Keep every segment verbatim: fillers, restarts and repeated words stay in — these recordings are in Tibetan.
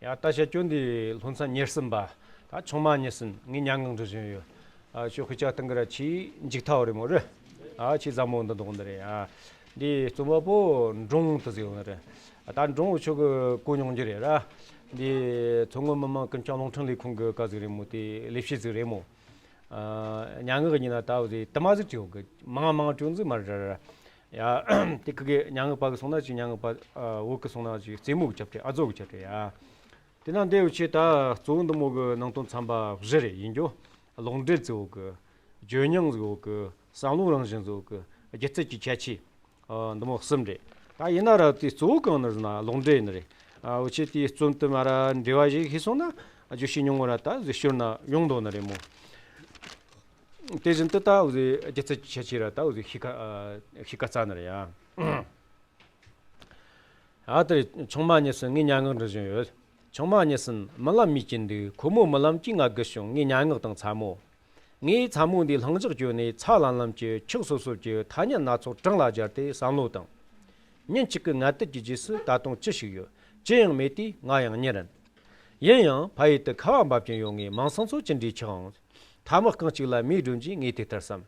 ཡ། ད་བཤད་རྒྱུ་འདི་སློབ་ཚན་ཉེར་གསུམ་པ། ད་ཆུང་མ་ཉི་ཟིན་ངས་སྙན་ངག་འབྲི་བཞིན་ཡོད། ཨ། ཁྱོད་དཔེ་ཆ་སྟེང་གི་ར་ཆེས་མཇུག་མཐའ་བ་རེད་མོ་རེད། ཨ། ཆེས་ཟབ་མོ་འདི་འདུག་འདི་རེད། ཨ། འདི་རྩོམ་པ་པོ་འབྲོང་དུ་ཟེར་བ་རེད། ད་འབྲོང་ཁྱོད་ཀྱིས་གོ་མྱོང་རྒྱུ་རེད་ར། འདི་མཚོ་སྔོན་མི་དམངས་ཀུན་ཁྱབ་རླུང་འཕྲིན་ལས་ཁུངས་ཀྱི་ག་ཟིག་རེད་མོ། དེ་ལས་བྱེད་ཟིག་རེད་མོ། ཨ། སྙན་ངག་ཡིན་ན་ད་འོ་དེ་དུ་མ་ཟིག་བྲིས་ཡོད་གི། མང་མང་བྲིས་ཟིག་མ་རེད་ར། ཡ། དེ་ཁི་གེ་སྙན་ངག་པ་གི་སོང་ན་ཅིག། སྙན་ངག་པ་བོད་གི་སོང་ན་ཅིག། རྩེད་མོ་གི་ཆ་རེད། ཨ་ཟོ་གི་ཆ་རེད་ཡ། དེ་ན་འདི་འུ་ཆོས་ད་གཙོ་བོ་འདི་མོ་གི་ནང་དོན་ཚན་པ་བཞི་རེད། ཡིན་རྒྱུ་ལོག་འགྲེལ་ཟིག་ཡོད་གི། བརྗོད་རྙིང་ཟིག་ཡོད་གི། བསམ་བློའི་རང་བཞིན་ཟིག་ཡོད་གི། སྒྱུ་རྩལ་གྱི་ཁྱད་ཆོས། ཨ། འདི་མོ་གསུམ་རེད། ད་ཡིན་ན་ར་དེ་གཙོ་བོ་གང་ནི་ཟེར་ན་ལོག་འགྲེལ་ཡིན་ནི་རེད། ཨ། འུ་ཆོས་དེའི་རྩོམ་དུ་མ་ར་འགྲེལ་བ་ཞིག་ཤེས་སོང་ན་བརྗོད་བྱའི་སྙིང་པོ་ར་ད་ཟིག་ཤོར་ན་ཡོང་འདུག་ནི་རེད་མོ། དེ་བཞིན་དུ་ད་འུ་ཟིག་སྒྱུ་རྩལ་གྱི་ཁྱད་ཆོས་ར་ད་འུ་ཟིག་ཤེས་ཁ། ཨ། ཤེས་ཁ་ཚ་ནི་རེད་ཡ། ཨ། དེ་རེད། ཆུང་མ་ཉི་ཟིན་ངས་སྙན་ངག་འབྲི་བཞིན་ཡོད། ཆུང་མ་ཉི་ཟིན་རྨི་ལམ་རྨིས་ཀྱིན་འདུག། ཁོ་མོའི་རྨི་ལམ་གྱིས་ང་སྒུལ་བྱུང་། ངས་སྙན་ངག་དང་ཚ་མོ། ངས་ཚ་མོ་འདིའི་ལྷིང་འཇགས་བསྐྱོད་ནས་ཚ་ལམ་ལམ་གྱི་ཁྱུག་སོབ་སོབ་ཀྱི་ཐ་སྙད་སྣ་ཚོགས་བྲང་ལ་སྦྱར་ཏེ་བསམ་བློ་བཏང་། ཉིན་གཅིག་གི་ངལ་དུབ་ཀྱི་རྗེས་སུ་ད་དུང་ཅི་ཞིག་ཡོད། ཅི་ཡང་མེད་དུས་ང་ཡང་གཉིད་རན། ཡིན་ཡང་ཕ་ཡུལ་དུ་ཁ་བ་འབབ་ཀྱིན་ཡོད། ངས་མིང་སྲིང་ཚོ་ཅི་འདྲའི་ཆགས་འོང་། ཐ་མག་རྐང་གཅིག་ལ་མེ་སྒྲོན་རྗེས་ངས་དེ་ལྟར་བསམ།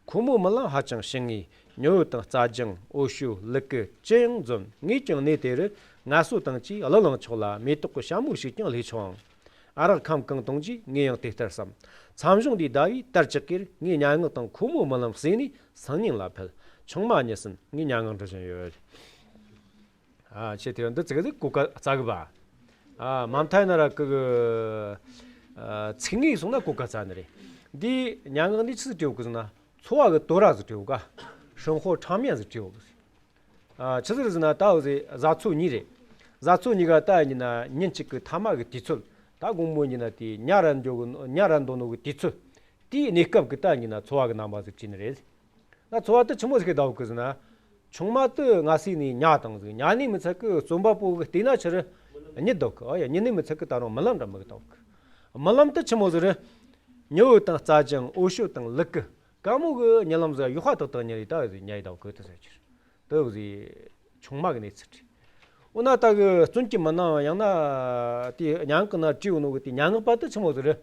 ཁོ་མོའི་རྨི་ལམ་ཧ་ཅང་ཞིམ་ངེས། ཉི་འོད་དང་རྩྭ་ལྗང་། འོ་ཤོད། ལུ་གུ། ཅི་ཡང་འཛོམས། ངས་ཀྱང་གནས་དེ་རུ་ངལ་གསོ་བཏང་རྗེས་གླུ་ལེན་ཆོག་ལ་མེ་ཏོག་གི་ཞྭ་མོ་ཞིག་ཀྱང་ལྷོས་ཆོག་ཨང་། ཨ་རག་ཁམ་གང་བཏུང་རྗེས་ངས་ཡང་དེ་ལྟར་བསམ། མཚམས་གཞུང་འདིའི་ཟླ་བའི་དར་ལྕག་གིས་ངའི་སྙན་ངག་དང་ཁོ་མོའི་རྨི་ལམ་བསྲེས་ནས་སང་ཉིན་ལ་ཕུལ། ཆུང་མ་ཉི་ཟིན་ངས་སྙན་ངག་འབྲི་བཞིན་ཡོད། ཨ། ཆེ་དེ་འདི་ཚིག་གི་གོ་སྐབས་བཙལ་གི་པ། ཨ། མ་མཐའ་ན་ར་ཀི་གི། ཨ། ཚིག་ངེས་སོང་ན་གོ་སྐབས་བཙལ་ནི་རེད། འདི་སྙན་ངག་འདི་ཆི་ཟིག་བྲིས་ཡོད་གི་ཟེར་ན། འཚོ་བ་གི་དོ་ར་ཟིག་བྲིས་ཡོད་ག། 生活场面 ཟིག་བྲིས་ཡོད་གི། ཨ། ཆི་ཟིག་རེད་ཟེར་ན་ད་འུ་ཟིག་བཟའ་ཚོ་གཉིས་རེད། བཟའ་ཚོ་གཉིས་ཀ་ད་ཡིན་ན་ཉིན་གཅིག་གི་ཐ་མག་གི་དུས་ཚོད། ད་དགོང་མོ་ཡིན་ན་དེ་ཉལ་ར་འགྲོ་གི། ཉལ་ར་འགྲོ་ནོ་གི་དུས་ཚོད། དེའི་གནས་སྐབས་ཀྱི་ད་ཡིན་ན་འཚོ་བ་གི་རྣམ་པ་ཟིག་བྲིས་ནི་རེད། ད་འཚོ་བ་དེ་ཆི་མོ་ཟིག་གི་ཟླ་བོ་གི་ཟེར་ན། ཆུང་མ་དེ་ང་སི་ནས་ཉལ་བཏང་ཟིག། ཉལ་ནས་མི་ཚད་གི་རྩོམ་པ་པོ་གི་བལྟས་ན་ཆི་རེད། གཉིད་ཟློག་གི། ཨ་ཡ། གཉིད་ནས་མི་ཚད་གི་ད་རུང་རྨི་ལམ་འདྲ་མི་གི་ཟློག་གི། རྨི་ལམ་དེ་ཆི་མོ་ཟིག་རེད། ཉི་འོད་དང་རྩྭ་ལྗང་། འོ་ཤོད་དང་ལུ་གུ། དཀར་མོ་གི་གཉིད་ལམ་ཟིག་གཡོ་བ་ཏག་ཏག་ཉལ་རེ་ད་ཟིག་ཉལ་ཡི་ཟློག་གི་དེ་ཟེར་ཆི་རེད། དེ་ཟིག་ཆུང་མ་གི་གནས་ཚུལ་རེད། འོ་ན་ད་གི་བཙུན་གྱི་མི་སྣ་ཡང་ན་དེ་སྙན་ངག་ན་བྲིས་ཡོད་ནོ་གི་དེ་སྙན་ངག་པ་དེ་ཆི་མོ་ཟིག་རེད།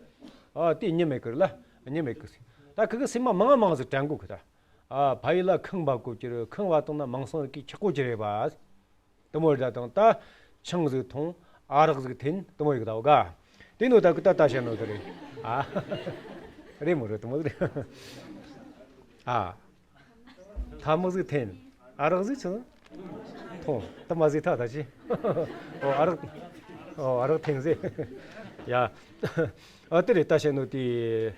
ཨ། དེ་གཉིད་མེད་གི་རེད་ལ། གཉིད་མེད་གི་ཟིག། ད་ཁི་གི་སེམས་མ་མང་མང་ཟིག་དྲན་གོ་གི་ད། ཨ། ཕ་ཡུལ་ལ་ཁང་པ་བརྐོ་རྒྱུ་རེད། ཁང་པ་བཏང་ན་མིང་སྲིང་རིགས་ཀྱི་ཁྱག་པོ་རྒྱུ་རེད་པ། དེ་མོ་རེད། ད་དང་ད་ཆང་ཟིག་འཐུང་། ཨ་རག་ཟིག་འཐེན། དེ་མོ་ཡོད་གི་ད་འོ་ག། དེ་ནོ་ད་གི་ད་ད་བཤད་ནོ་དེ་རེད། ཨ། རེད་མོ་རེད། དེ་མོ་རེད། ཨ། ཐ་མག་ཟིག་འཐེན། ཨ་རག་ཟིག་ཆི་འཐུང་། དེ་མོ་ཟིག་ད་ད་ཅི། ཨོ་ཨ་རག་ཨོ་ཨ་རག་འཐེན་ཟེར། ཡ། ཨ། དེ་རེད། ད་བཤད་ནོ་དེ།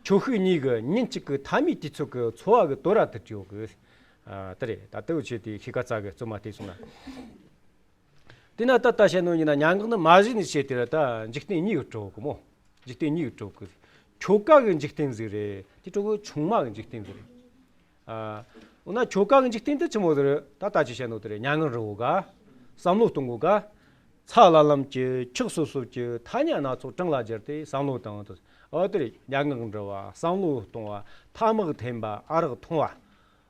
ཁྱོ་ཤུག་གཉིས་གི་ཉིན་གཅིག་གི་ཐ་མའི་དུས་ཚོད་གི་འཚོ་བ་གི་དོ་ར་དེ་བྲིས་ཡོད་གི། ཨ། དེ་རེད། ད་དེ་འུ་ཆོས་དེ་ཤེས་ཁ་ཚ་གི་རྩོམ་མ་བལྟས་སོང་ན། དེ་ན་ད་ད་བཤད་ནོ་ཡིན་ན་སྙན་ངག་ནི་མ་གཞི་ནས་བཤད་དེ་ར་ད་འཇིག་རྟེན་གཉིས་ཀྱི་གྲོགས་གི་མོ། འཇིག་རྟེན་གཉིས་ཀྱི་གྲོགས་གི། ཁྱོ་ག་གི་འཇིག་རྟེན་ཟིག་རེད། དེ་གྲོགས་གི་ཆུང་མ་གི་འཇིག་རྟེན་ཟིག་རེད། ཨ། འོ་ན་ཁྱོ་ག་གི་འཇིག་རྟེན་དེ་ཆི་མོ་ཟིག་རེད། ད་ད་ཅི་བཤད་ནོ་དེ་རེད། སྙན་ངག་འབྲི་གོ་ག། བསམ་བློ་གཏོང་གོ་ག། ཚ་ལམ་ལམ་གྱི་ཁྱུག་སོབ་སོབ་ཀྱི་ཐ་སྙད་སྣ་ཚོགས་བྲང་ལ་སྦྱར་ཏེ་བསམ་བློ་བཏང་དུས། ཨོ་དེ་རེད། སྙན་ངག་འབྲི་བ། བསམ་བློ་གཏོང་བ། ཐ་མག་འཐེན་པ། ཨ་རག་འཐུང་བ།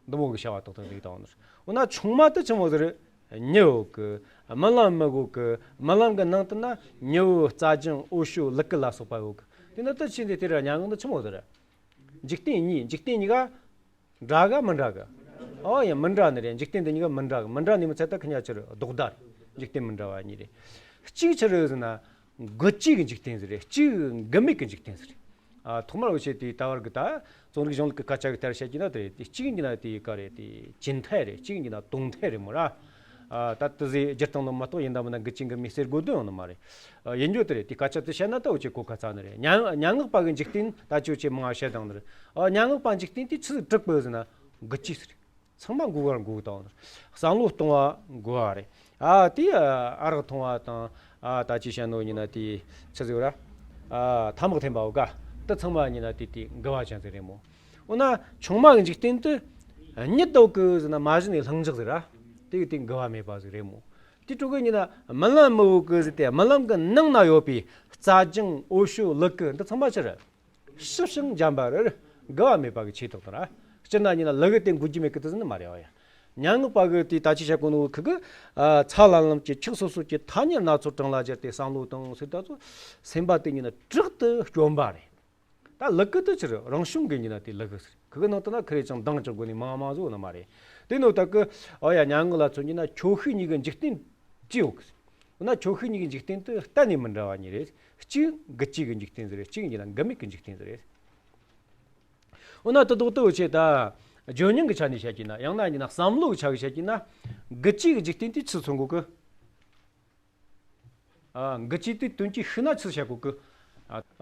འདི་མོ་གི་བྱ་བ་ཏག་ཏག་ཟིག་དང་ནི། འོ་ན་ཆུང་མ་དེ་ཆི་མོ་ཟིག་རེད། གཉིད་ཡོད་གི། རྨི་ལམ་རྨི་གོ་གི། རྨི་ལམ་གི་ནང་དུ་ན་ཉི་འོད། རྩྭ་ལྗང་། འོ་ཤོད། ལུ་གུ་ལ་སོགས་པ་ཡོད་གི། དེ་ན་ད་ཅི་འདི་དེ་ར་སྙན་ངག་འདི་ཆི་མོ་ཟིག་རེད། འཇིག་རྟེན་གཉིས། འཇིག་རྟེན་གཉིས་ཀ་འདྲ་ག་མི་འདྲ་གི། ཨོ་ཡ། མི་འདྲ་ནི་རེད། འཇིག་རྟེན་འདི་གཉིས་ཀ་མི་འདྲ་གི། མི་འདྲ་ནི་མི་ཚད་ད་ཁི་ཉ་ཆི་རེད། ལྡོག་ཟླ་རེད། འཇིག་རྟེན་མི་འདྲ་བ་གཉིས་རེད། གཅིག་ཆི་རེད་ཟེར་ན། དགུ་བཅུ་གི་འཇིག་རྟེན་ཟིག་རེད། གཅིག་དགུ་མེད་ཀྱི་འཇིག་རྟེན་ཟིག་རེད། ཨ། ཐོག་མར་འུ་ཆོས་དེའི་ད་བར་གི་ད་རྩོམ་རིག་གཞུང་ལུགས་ཀྱི་སྐད་ཆ་གི་ལྟར་བཤད་ཀྱི་ན་དེ་རེད། དེ་གཅིག་ཡིན་ན་དེ་ག་རེད། དེ་ཅི་འཐད་རེད། གཅིག་ཡིན་ན་དོན་འཐད་རེད་མོ་ར། ཨ། ད་དེ་ཟིག་སྒྱུར་སྟངས་ནི་མ་གཏོགས་ཡིན་ད་མིན་ན་དགུ་བཅུ་གི་མི་གསེར་དགོས་དོན་ཡོད་ནི་མ་རེད། ཨ། ཡིན་རྒྱུ་དེ་རེད། དེ་སྐད་ཆ་དེ་བཤད་ན་ད་འུ་ཆོས་གོ་ཁ་ཚ་ནི་རེད། སྙན་སྙན་ངག་པ་གི་འཇིག་རྟེན་ད་ཅི་འུ་ཆོས་མང་བ་བཤད་དང་ནི་རེད། ཨ། སྙན་ངག་པ་འཇིག་རྟེན་དེ་ཆི་ཟིག་གྲུབ་པོ་ཟེར་ན་དགུ་བཅུ་ཟིག་རེད། ཚང་མ་མགོ་ག་མགོ་དང་། བསམ་བློ་གཏོང་བ་དགོས་པ་རེད། ཨ། དེ་ཨ་རག་འཐུང་བ་དང་། ཨ། ད་ཅི་བཤད་ནོ་ཡིན་ན་དེ་ཆི་ཟིག་ར། ཨ། ཐ་མག་འཐེན་པའོ་ག། དེ་ཚང་མ་ཡིན་ན་དེ་དེ་འགལ་བ་ཅན་ཟིག་རེད་མོ། འོ་ན་ཆུང་མ་གི་འཇིག་རྟེན་དེ་གཉིད་ལྡོག་གི་ཟེར་ན་མ་གཞི་ནས་ལྷིང་འཇགས་ཟིག་ར། དེ་གི་དེ་འགལ་བ་མེད་པ་ཟིག་རེད་མོ། དེ་དྲུག་གི་ཡིན་ན་རྨི་ལམ་རྨི་གོ་གི་ཟེར་ཏེ་རྨི་ལམ་གི་ནང་ན་ཡོད་པའི་རྩྭ་ལྗང་། འོ་ཤོད། ལུ་གུ་འདི་ཚང་མ་ཆི་རེད། ཞིབ་ཞིང་འཇམ་པ་རེད། འགལ་བ་མེད་པ་གི་ཆེ་ཐོག་དང་ར། སྤྱིར་ན་ཉིན་ལ་ལུ་གུ་དེ་འགུལ་རྒྱུ་མེད་གི་དེ་ཟིན་ནི་མ་རེད་བ་ཡ། སྙན་ངག་པ་གི་དེ་ད་ཅི་བཤད་གོ་ནོ་ཁི་གི། ཨ། ཚ་ལམ་ལམ་གྱི་ཆགས་སོ་སོ་གྱི་ཐ་སྙད་སྣ་ཚོགས་གྲངས་ལ་སྦྱར་ཏེ་བསམ་བློ་བཏང་ཟེར་ད་ཚོ། སེམས་པ་དེ་ཉིད་ནི་དྲག་ཏུ་སྐྱོ་བ་རེད། ད་ལུག་གི་དེ་ཕྱིར་རང་བྱུང་གི་ཉིད་ན་དེ་ལུག་གི་ཟེར། ཁི་གི་ནང་དུ་ན་ཁི་རེ་ཅང་འདང་རྒྱག་དགོས་ནི་མང་མང་བཟོ་ནི་མ་རེད། དེ་ནོ་ད་གི། ཨོ་ཡ། སྙན་ངག་ལ་མཚོན་གྱི་ན་ཁྱོ་ཤུག་གཉིས་ཀྱི་འཇིག་རྟེན་ཅི་ཡོད་གི་ཟེར། འོ་ན་ཁྱོ་ཤུག་གཉིས་ཀྱི་འཇིག་རྟེན་དེ་གཏན་ནས་མི་འདྲ་བ་གཉིས་རེད། གཅིག་འགུལ་སྐྱོད་ཀྱི་འཇིག་རྟེན་ཟེར་རེད། གཅིག་ཉིད་ན་འགུལ་མེད་ཀྱི་འཇིག་རྟེན་ཟེར་རེད། འོ་ན་དེ་དོག་ཏུ་འུ་ཆེ་ད་བརྗོད་སྙིང་གི་ཆ་ནས་བཤད་ཀྱི་ན། ཡང་ན་ཉིད་ན་བསམ་བློའི་ཆ་གི་བཤད་ཀྱི་ན། འགུལ་སྐྱོད་ཀྱི་འཇིག་རྟེན་དེ་ཆི་མཚོན་གོ་གི། ཨ། འགུལ་སྐྱོད་དེ་དོན་གྱིས་ཤུགས་ན་ཆི་བཤད་གོ་གི།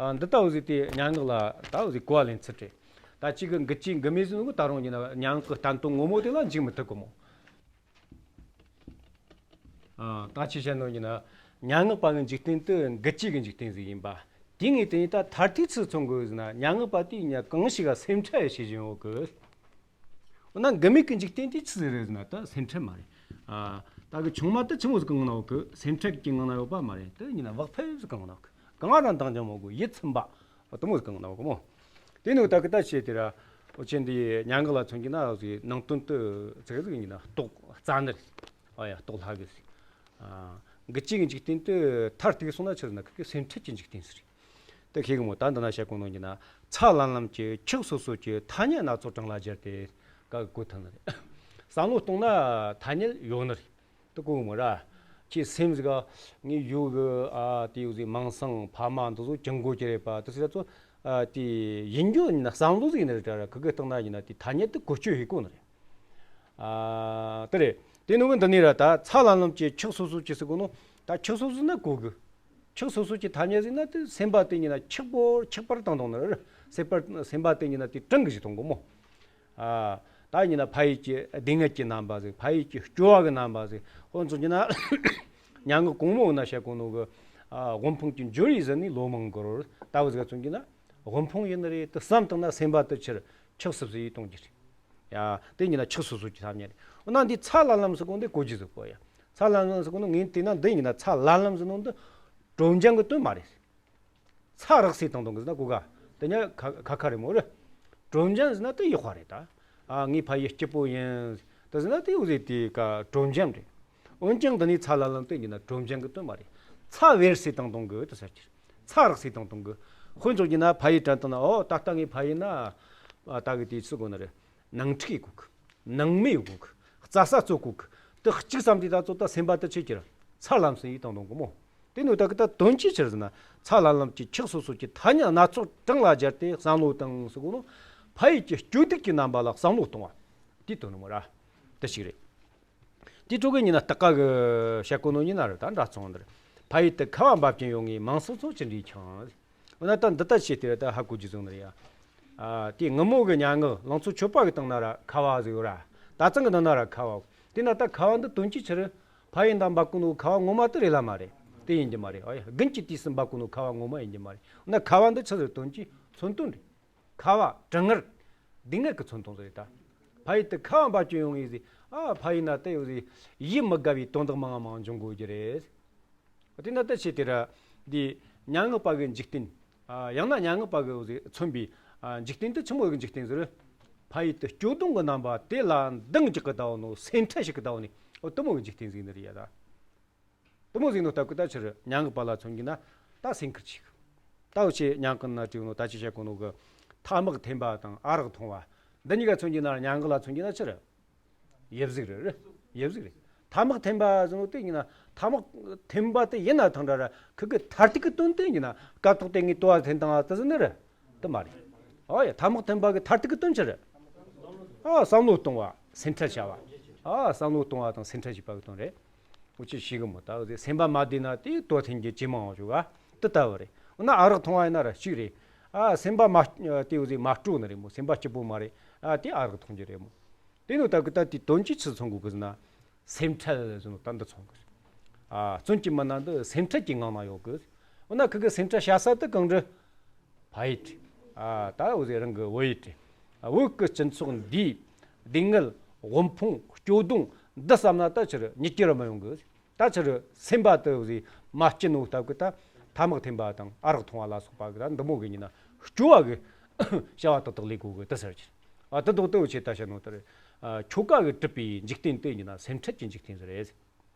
ཨ། འདི་ལྟ་བུ་ཟིག་དེ་སྙན་ངག་ལ་ད་བུ་ཟིག་གོ་བ་ལེན་ཚུལ་རེད། ད་གཅིག་གི་འགུལ་སྐྱོད་འགུལ་མེད་ཟེར་ནོ་གི་ད་རུང་ཉིད་ན་སྙན་ངག་གི་བསྟན་དོན་ངོ་མ་དེ་ལ་འཇིགས་མི་ཐུབ་གི་མོ། ཨ། ད་ཅི་བཤད་ནོ་ཡིན་ན། སྙན་ངག་པ་གི་འཇིག་རྟེན་དེ་འགུལ་སྐྱོད་ཀྱི་འཇིག་རྟེན་ཟིག་ཡིན་པ། དེ་ངས་དེ་ནས་ད་མཐར་ཐུག་ཆི་མཚོན་གོ་ཟེར་ན། སྙན་ངག་པ་དེ་ཉིད་གང་ཞིག་ག་སེམས་ཁྲལ་བྱེད་བཞིན་ཡོད་གི། འོ་ན་འགུལ་མེད་ཀྱི་འཇིག་རྟེན་དེ་ཆི་ཟིག་རེད་ཟེར་ན། ད་སེམས་ཁྲལ་མ་རེད། ཨ། ད་གི་ཆུང་མ་དེ་ཆི་མོ་ཟིག་གི་ངང་ན་ཡོད་གི། སེམས་ཁྲལ་གྱི་ངང་ན་ཡོད་པ་མ་རེད། དེ་ཡིན་ན་བག་ཕེབས་ཟིག་གི་ངང་ན་ཡོད་གི། གང་ང་དང་འདང་རྒྱག་མི་དགོས། ཡིད་ཚིམ་པ། དེ་མོ་ཟིག་གི་ངང་ན་ཡོད་གི་མོ། དེ་ནི་ད་གི་ད་བྱས་དེ་ར། འུ་ཆེ་འདི་སྙན་ངག་ལ་མཚོན་གྱི་ན་ཟིག་ནང་དོན་དེ་ཙི་གེ་ཟིག་ཡིན་ན་རྟོགས་རྩ་ནི་རེད། ཨ་ཡ། རྟོགས་སླ་གི་ཟིག། ཨ། འགུལ་སྐྱོད་ཀྱི་འཇིག་རྟེན་དེ་མཐར་ཐུག་སོང་ན་ཆི་ཟེར་ན། ཁི་གི་སེམས་ཁྲལ་གྱི་འཇིག་རྟེན་ཟིག་རེད། དེ་ཤེས་གི་མོ། ད་འདི་ན་བཤད་གོ་ནོ་ཡིན་ན། ཚ་ལམ་ལམ་གྱི་ཆགས་སོ་སོ་གྱི་ཐ་སྙད་སྣ་ཚོགས་གྲངས་ལ་སྦྱར་ཏེ་ག་གི་གོ་ཐུབ་ནི་རེད། བསམ་བློ་གཏོང་ན་ཐ་སྙད་ཡོད་ནི་རེད། དེ་གོ་གི་མོ་ར། ཁྱེད་སེམས་ཟིག་ག་ངའི་ཡུལ་གི། ཨ། དེ་ཡོད་ཟིག་མིང་སང་ཕ་མ་འདི་ཚོ་ཅང་གོ་གི་རེད་པ། དེ་ཟེར་ཚོ། ཨ། དེ་ཡིན་རྒྱུ་ཡིན་ན་བསམ་བློ་ཟིག་ཡིན་ནི་རེད་དྲ་ར། ཁི་གི་བཏང་ན་ཡིན་ན་དེ་ཐ་སྙད་དེ་བཀོལ་སྤྱོད་ཡེད་གོ་ནི་རེད། ཨ། དེ་རེད། དེ་ནོ་གི་འདི་ནས་ར། ད་ཚ་ལམ་ལམ་གྱི་ཆགས་སོ་སོ་གྱི་ཟེར་གོ་ནོ། ད་ཆགས་སོ་སོ་ན་གོ་གི། ཆགས་སོ་སོ་གྱི་ཐ་སྙད་ཟེར་ན་དེ་སེམས་པ་དེ་ཉིད་ན་ཆགས་པོ་ཆགས་པར་བཏང་བཏང་ནི་རེད། སེམས་པ་སེམས་པ་དེ་ཉིད་ན་དེ་གྲང་གི་ཞིག་གཏོང་གོ་མོ། ཨ། ད་ཉིད་ན་ཕ་ཡུལ་གྱི་སྡུག་བསྔལ་གྱི་རྣམ་པ་ཟིག། ཕ་ཡུལ་གྱི་སྐྱོ་བ་གི་རྣམ་པ་ཟིག། ཁོ་ཚོ་ཉིད་ན་སྙན་ངག་གོང་མོ་ན་བཤད་གོ་ནོ་གི། ཨ། དབུལ་ཕོངས་ཀྱི་འབྱོར་བའི་ཟིན་ནས་ལོ་མང་འགོར། ལྟ་བུ་ཟིག་ཚོ་ཉིད་ན་དབུལ་ཕོངས་ཡིན་ནི་རེད། དེ་བསམ་བཏང་ན་སེམས་པ་དེ་ཕྱིར་ཆགས་སུ་ཟིག་གཏོང་རྒྱུ་རེད། ཡ། དེ་ཉིད་ན་ཆགས་སོ་སོ་གྱི་ཐ་སྙད་རེད། འོ་ན་འདི་ཚ་ལམ་ལམ་ཟེར་གོ་འདི་གོ་རྒྱུ་ཟིག་གོ་ཡ། ཚ་ལམ་ལམ་ཟེར་གོ་ནི་ངས་བལྟས་ན་འདི་ཡིན་ན་ཚ་ལམ་ལམ་ཟེར་ནོ་འདི་དྲོ་འཇམ་གི་དོན་མ་རེད། ཚ་རེག་སེ་བཏང་བཏང་གི་ཟེར་ན་གོ་ག། དེ་ཉ་ཁ་ཁ་ཁ་རེད་མོ་རེད། དྲོ་འཇམ་ཟེར་ན་དེ་ཡག་པ་རེད་ད། ཨ། ངའི་ཕ་ཡུལ་སྐྱིད་པོ་ཡིན། དེ་ཟེར་ན་དེ་འུ་ཟེ་དེ་ག་དྲོ་འཇམ་རེད། འོན་ཀྱང་འདི་ནི་ཚ་ལམ་ལམ་དེ་ཡིན་ན་དྲོ་འཇམ་གི་དོན་མ་རེད། ཚ་བེར་སེ་བཏང་བཏང་གི་དེ་ཟེར་གྱི། ཚ་རེག་སེ་བཏང་བཏང་གི། དཔེ་འཇོག་རྒྱུ་ན་ཕ་ཡུལ་དྲན་བཏང་ན། ཨོ་ད་ལྟ་ངའི་ཕ་ཡུལ་ན། ཨ། ད་གི་དེ་ཚོ་གོ་ནི་རེད། ནང་འཁྲུག་ཡེད་གོ་གི། ནང་མི་ཡེད་གོ་གི། རྩྭ་ས་གཙོད་གོ་གི། དེ་གཅིག་བསམ་དུས་ད་ཚོ་ད་སེམས་པ་དེ་ཆི་གྱུར། ཚ་ལམ་སེ་ཡེད་བཏང་བཏང་གི་མོ། དེ་ནོ་ད་གི་ད་དོན་གྱི་ཕྱིར་ཟེར་ན། ཚ་ལམ་ལམ་གྱི་ཆགས་སོ་སོ་གྱི་ཐ་སྙད་སྣ་ཚོགས་གྲངས་ལ་སྦྱར་ཏེ་བསམ་བློ་བཏང་ཟེར་གོ་ནོ། ཕ་ཡུལ་གྱི་སྐྱོ་སྡུག་གི་རྣམ་པ་ལ་བསམ་བློ་གཏོང་བ། དེའི་དོན་ནི་མོ་ར། དེ་ཞིག་རེད། དེ་ཕྲུ་གུ་ཉིད་ན་སྟག་ཀ་གི་བཤད་གོ་ནོ་ཉིད་ན་རེད། ད་འདྲ་ཚོང་འདིར། ཕ་ཡུལ་དུ་ཁ་བ་འབབ་ཀྱིན་ཡོང་ངེས། མིང་སང་ཚོ་ཅི་འདྲའི་འཁྱང་། འོ་ན་ད་འདི་ལྟ་བྱས་ཏེ་ད་ཧ་གོ་རྒྱུ་བཟུང་ནི་རེད་ཡ། ཨ། དེ་སྔ་མོ་གི་སྙན་ངག་ལང་ཚོ་ཆོས་པ་གི་སྟེང་ན་ར་ཁ་བ་ཟིག་ཡོད་ར། ད་ཚང་གི་ནང་ན་ར་ཁ་བ། དེ་ན་ད་ཁ་བ་འདི་དོན་གྱི་ཕྱིར། ཕ་ཡུལ་ད་འབབ་གོ་ནོ་ཁ་བ་ངོ་མ་དེ་རེད་ལ་མ་རེད། དེ་ཡིན་གྱི་མ་རེད། ཨ་ཡ། དགུན་གྱི་དུས་སུ་འབབ་གོ་ནོ་ཁ་བ་ངོ་མ་ཡིན་གྱི་མ་རེད། འོ་ན་ཁ་བ་འདི་ཆི་ཟིག་དོན་གྱི་མཚོན་དོན་རེད། ཁ་བ་གྲང་ངར། སྡུག་བསྔལ་གྱི་མཚོན་དོན་ཟིག་རེད་ད། ཕ་ཡུལ་དུ་ཁ་བ་འབབ་ཀྱིན་ཡོང་ངེས་ཟིག། ཨ། ཕ་ཡུལ་ན་དེ་ཡོད་ཟིག། ཡིད་མི་དགའ་བའི་དོན་དག་མང་མང་འབྱུང་དགོས་རྒྱུ་རེད། དེ་ན་ད་ཆི་དེ་ར། འདི་སྙན་ངག་པ་གི་འཇིག་རྟེན། ཨ། ཡང་ན་སྙན་ངག་པ་གི་འོ་ཟིག་མཚོན་པའི། ཨ། འཇིག་རྟེན་དེ་ཆི་མོ་གི་འཇིག་རྟེན་ཟིག་རེད། ཕ་ཡུལ་དུ་སྐྱོ་གདུང་གི་རྣམ་པ་དེ་ལ་འདང་རྒྱག་གི་ལྟ་བུ་ནོ། སེམས་ཁྲལ་བྱེད་གི་ལྟ་བུ་ནི། འོ་དེ་མོ་གི་འཇིག་རྟེན་ཟིག་ནི་རེད་ཡ་ད། དེ་མོ་ཟིག་ནོ་སྟབས་ཀྱིས་ད་ཕྱིར་སྙན་ངག་པ་ལ་མཚོན་གྱི་ན་ད་སེམས་ཁུར་ཆེ་གི། ད་འུ་ཆོས་སྙན་ངག་ན་བྲིས་ནོ་ད་ཅི་བཤད་གོ་ནོ་གི། ཐ་མག་འཐེན་པ་དང་ཨ་རག་འཐུང་བ། འདི་གཉིས་ཀ་མཚོན་གྱི་ན། སྙན་ངག་ལ་མཚོན་གྱི་ན་ཕྱིར་ཡིབ་གཟུགས་རེད། ཡིབ་གཟུགས་རེད། ཐ་མག་འཐེན་པ་ཟེར་ནོ་དེ་ཡིན་ན། ཐ་མག་འཐེན་པ་དེ་ཡིན་ན་ཐང་འདྲ་ར། ཁི་གི་མཐར་ཐུག་གི་དོན་དེ་ཡིན་ན་སྐབས་ཐོག་དེ་ངས་དུ་བ་འཐེན་བཏང་ཨ་དེ་ཟེར་ནི་རེད། དེ་མ་རེད། ཨོ་ཡ། ཐ་མག་འཐེན་པ་གི་མཐར་ཐུག་གི་དོན་ཅི་རེད། ཨ། བསམ་བློ་གཏོང་བ། སེམས་ཁྲལ་བྱ་བ། ཨ། བསམ་བློ་གཏོང་བ་དང་སེམས་ཁྲལ་བྱེད་པ་གི་དོན་རེད། འུ་ཆོས་ཤེས་གི་མོ། ད་འུ་ཚོས་སེམས་པ་མ་བདེ་ན་དེ་དུ་བ་འཐེན་རྒྱུ་ཇེ་མང་བ་ཞིག་ག། དེ་ལྟ་བུ་རེད། འོ་ན་ཨ་རག་འཐུང་བ་ཡིན་ན་ར་གཅིག་རེད། ཨ། སེམས་པ་མ་དེ་འུ་ཚོས་མ་སྤྲོ་ནི་རེད་མོ། སེམས་པ་སྐྱིད་པོ་མ་རེད། ཨ། དེ་ཨ་རག་འཐུང་རྒྱུ་རེད་མོ། དེ་ནོ་སྟབས་ཀྱིས་ད་དེ་དོན་གྱིས་ཆི་མཚོན་གོ་གི་ཟེར་ན། སེམས་ཁྲལ་ཟེར་ནོ་ད་འདི་མཚོན་གི། ཨ། བཙོན་གྱི་མི་སྣ་འདི་སེམས་ཁྲལ་གྱི་ངང་ན་ཡོད་གི། འོ་ན་ཁི་གི་སེམས་ཁྲལ་བྱ་ས་དེ་གང་རེད། ཕ་ཡུལ། ཨ། ད་འུ་ཚོ་རང་གི་བོད་ཡུལ་རེད། ཨ། བོད་ཀྱི་སྤྱི་ཚོགས་འདིའི་སྡུག་བསྔལ། དབུལ་ཕོངས། སྐྱོ་གདུང་འདི་བསམ་ན་ད་ཕྱིར་མྱི་སྐྱིད་ར་མི་ཡོང་གི། ད་ཕྱིར་སེམས་པ་དེ་འུ་ཚོས་མ་སྐྱིད་ནོ་སྟབས་ཀྱིས་ད་ཐ་མག་འཐེན་པ་དང་ཨ་རག་འཐུང་བ་ལ་སོགས་པ་གི་ད་འདི་མོ་གི་ཡིན་ན་སྐྱོ་བ་གི་བྱ་བ་ཏག་ཏག་ལས་དགོས་གི་དེ་ཟེར་གྱི། ཨ། དེ་དོག་དེ་འུ་ཆོས་ད་བཤད་ནོ་དེ་རེད། ཨ། ཆོ་ག་གིས་གྲུབ་པའི་འཇིག་རྟེན་དེ་ཡིན་ན་སེམས་ཁྲལ་གྱི་འཇིག་རྟེན་ཟིག་རེད།